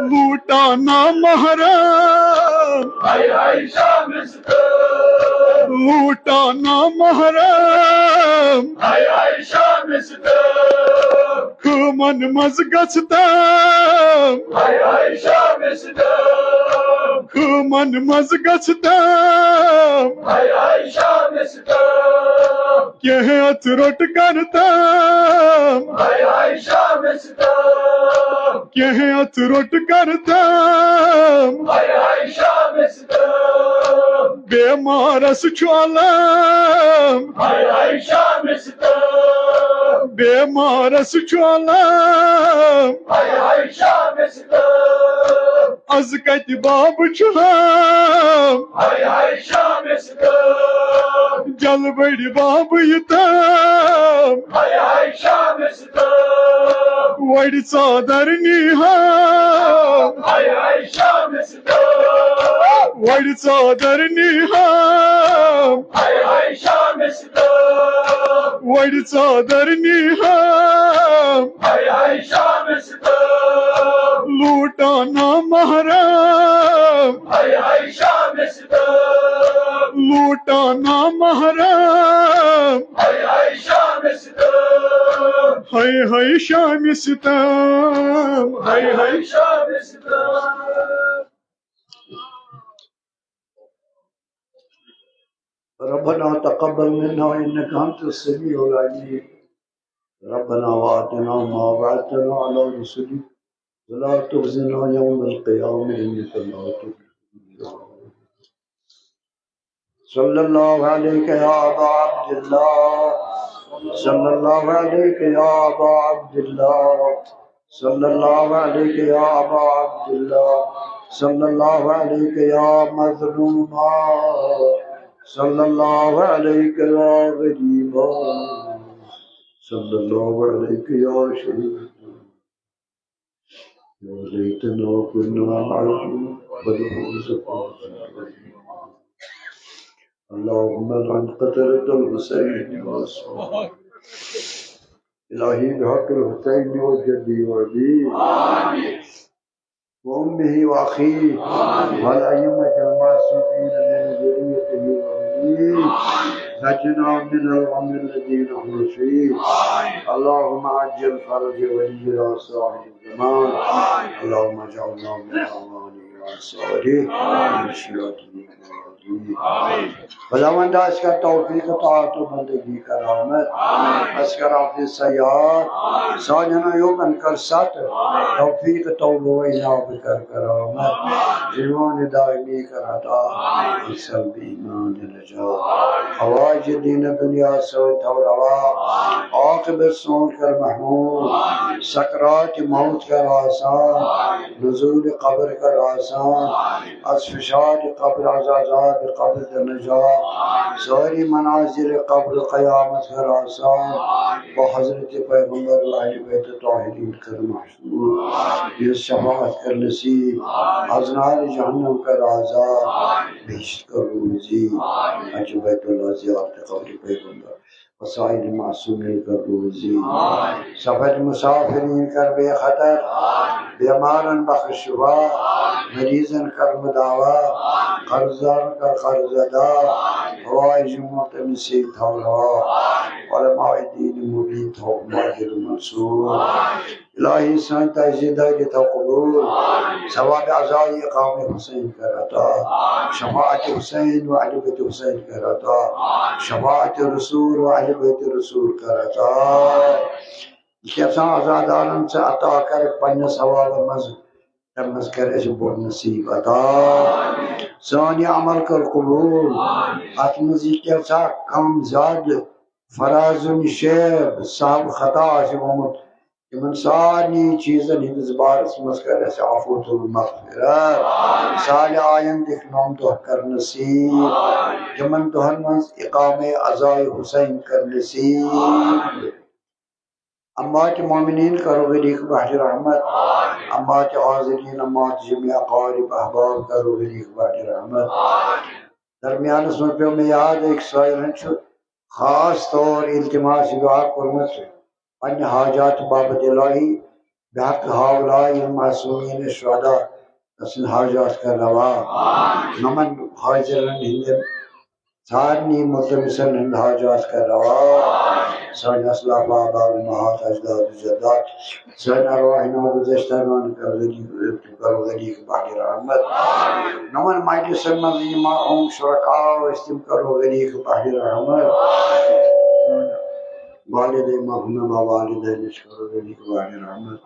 لوٗٹان نامحرم، ہاے ہاے شام ستم۔ لوٗٹان نامحرم، ہاے ہاے شام ستم۔ خۭمن منٛز گژھِ تام، ہاے ہاے شام ستم۔ خۭمن منٛز گژھِ تام، ہاے ہاے شام ستم۔ کینٛہہ اَژٕ روٚٹ کر تام، ہاے ہاے شام ستم۔ کینٛہہ اَژٕ روٚٹ کر تام، ہاے ہاے شام ستم۔ بیمارس چھُ علم، ہاے ہاے شام ستم۔ بیمارس چھُ علم، ہاے ہاے شام ستم۔ از کتہِ باب چھُ ہم، ہاے ہاے شام ستم۔ جل بڑِ باب یہِ تام، ہاے ہاے شام ستم۔ وڑِ ژادر نیہم، ہاے ہاے شام ستم۔ وڑِ ژادر نیہم، ہاے ہاے شام ستم۔ وڑِ ژادر نیہم، ہاے ہاے شام ستم۔ لوٗٹان نامحرم، ہاے ہاے شام ستم۔ لوٗٹان نامحرم، ہاے ہاے شام ستم۔ ہاے ہاے شام ستم، ہاے ہاے شام ستم۔ ربنا تقبل منا إنك أنت السميع العليم. ربنا وآتنا ما وعدتنا على رسلك ولا تخزنا يوم القيامة إنك لا تخلف الميعاد. صلى الله عليك يا أبا عبد الله. صلى الله عليك يا أبا عبد الله. صلى الله عليك يا أبا عبد الله. صلى الله عليك يا مظلوما. صلى الله عليك يا غريبا. صلى الله عليك يا شهيدا. يا ليتنا كنا معهم فنفوز فوزا عظيما. اللهم العن قتلة الحسين وأصحابه. إلهي بحق الحسين وجده وأبيه وأمه وأخيه والأئمة المعصومين من ذريته وبنيه، نجنا من الغم الذي نحن فيه. اللهم عجل فرج ولينا صاحب الزمان. اللهم اجعلنا من أعوانه وأنصاره ومن شيعته. خداوند، اسہِ کر توفیق طاعت و بندگی کرامت۔ اسہِ کر عافیت سیاحت۔ سانٮ۪ن عیوٗبن کر ستر۔ توفیق توبہ و انابہ کر کرامت۔ ایمان دائمی کر عطا۔ سلب ایمان نجات۔ حوائج دین دنیا سۭتۍ تھاو روا۔ عاقبت سون کر محمود۔ سکرات موت کر آسان۔ نزول قبر کر آسان۔ از فشار قبر، از عذاب قبر در نجات۔ ساری منازل قبر قیامت کر آسان۔ با حضرت پیغمبر و اہل بیت طاہرین کر محشور۔ یہ شفاعت کر نصیب۔ از نار جہنم کر آزاد۔ بہشت کر روزی۔ حج بیت اللہ زیارت قبر پیغمبر۔ وسائل معصومین کر روزی۔ سفر مسافرین کر بے خطر۔ بیمارن بخش شفا۔ مریضن کر مداوا۔ قرضدارن کر قرض ادا۔ حوائج ملتمسین تھاو روا۔ علماء دین مبین تھاو ماجد منصور۔ الہی سٲنۍ تعزیہ دٲری تو قبول۔ ثواب عزای اقام حسین کر عطا۔ شفاعت حسین و اہل بیت حسین کر عطا۔ شفاعت رسول و اہل بیت رسول کر عطا۔ یہِ کیٛاہ سا عزادارن ژٕ عطا کر پننہِ ثواب منٛز، تَمہِ منٛز کر اَسہِ بوٚڑ نصیب عطا۔ سٲنۍ یہِ عمل کر قبول۔ اتھ منٛز یہِ کیٛاہ سا کم زیادٕ، فرازُن شیب، سہو خطا آسہِ گوٚمُت، تِمن سارنٕے چیٖزن ہٕنٛدِس بارس منٛز کر اَسہِ عفو تہٕ مغفرت۔ صالح آیندٕکۍ نوٚم دۄہ کر نصیب۔ تِمن دۄہن منٛز اقامے عزائے حسین کر نصیب۔ اموات مومنین کرو غریق بحر رحمت۔ اموات حاضرین، اموات جميع اقارب احباب کرو غریق بحر رحمت۔ درمیانس منٛز پیوٚو مےٚ یاد، أکۍ سٲیلن چھُ خاص طور التماس دعا کوٚرمُت پننہِ حاجات باپتھ، الہی بحق هؤلاء المعصومین الشهداء، تسٕنٛدۍ حاجات کر روا۔ نمن حاضرن ہٕنٛدٮ۪ن سارنٕے ملتمسن ہٕنٛدۍ حاجات کر روا۔ سٲنۍ اسلاف آبا امہات اجداد جدات، سٲنۍ ارواح ناگزشتگان کر غریق، کر غریق بحر رحمت۔ نمن مجلسن منٛز یِم مرحوم شرکا ٲسۍ، تِم کرو غریق بحر رحمت۔ والدے مرحوم با والدینس کرو غریق بحر رحمت۔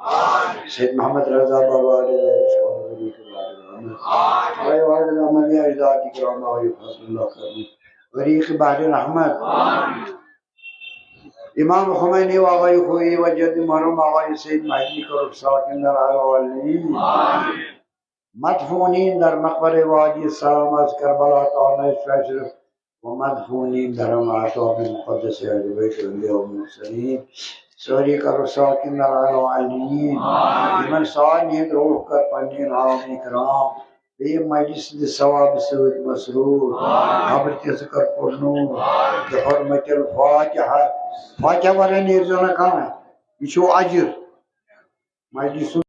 سید محمد رضا با والدینس کرو غریق بحر رحمت۔ آقای والد احمدی اجداد کرام آقای فضل اللہ کرو غریق بحر رحمت۔ امام خمینی و آقای خویی و جد محرم آقای سید مہدی کرو ساکن در عالمین۔ مدفونین در مقبرہ وادی سلام از کربلا تا نیشت شریف و مدفونین در ہم اعتاب مقدس اہل بیت انبیاء و مرسلین۔ سٲری کرو ساکن در عالمین۔ یِمن سارنٕے ہٕنٛدۍ روح کر پننہِ انعام اکرام۔ بیٚیہِ مجلس ہٕنٛدِ ثواب سۭتۍ مسرور۔ قبر تہِ ژٕ کر پُرنوٗر۔ بحرمت الفاتحہ۔ فاتحہ ورٲے نیرزیو نہٕ کانٛہہ۔ یہِ چھُو اجر۔ مجلس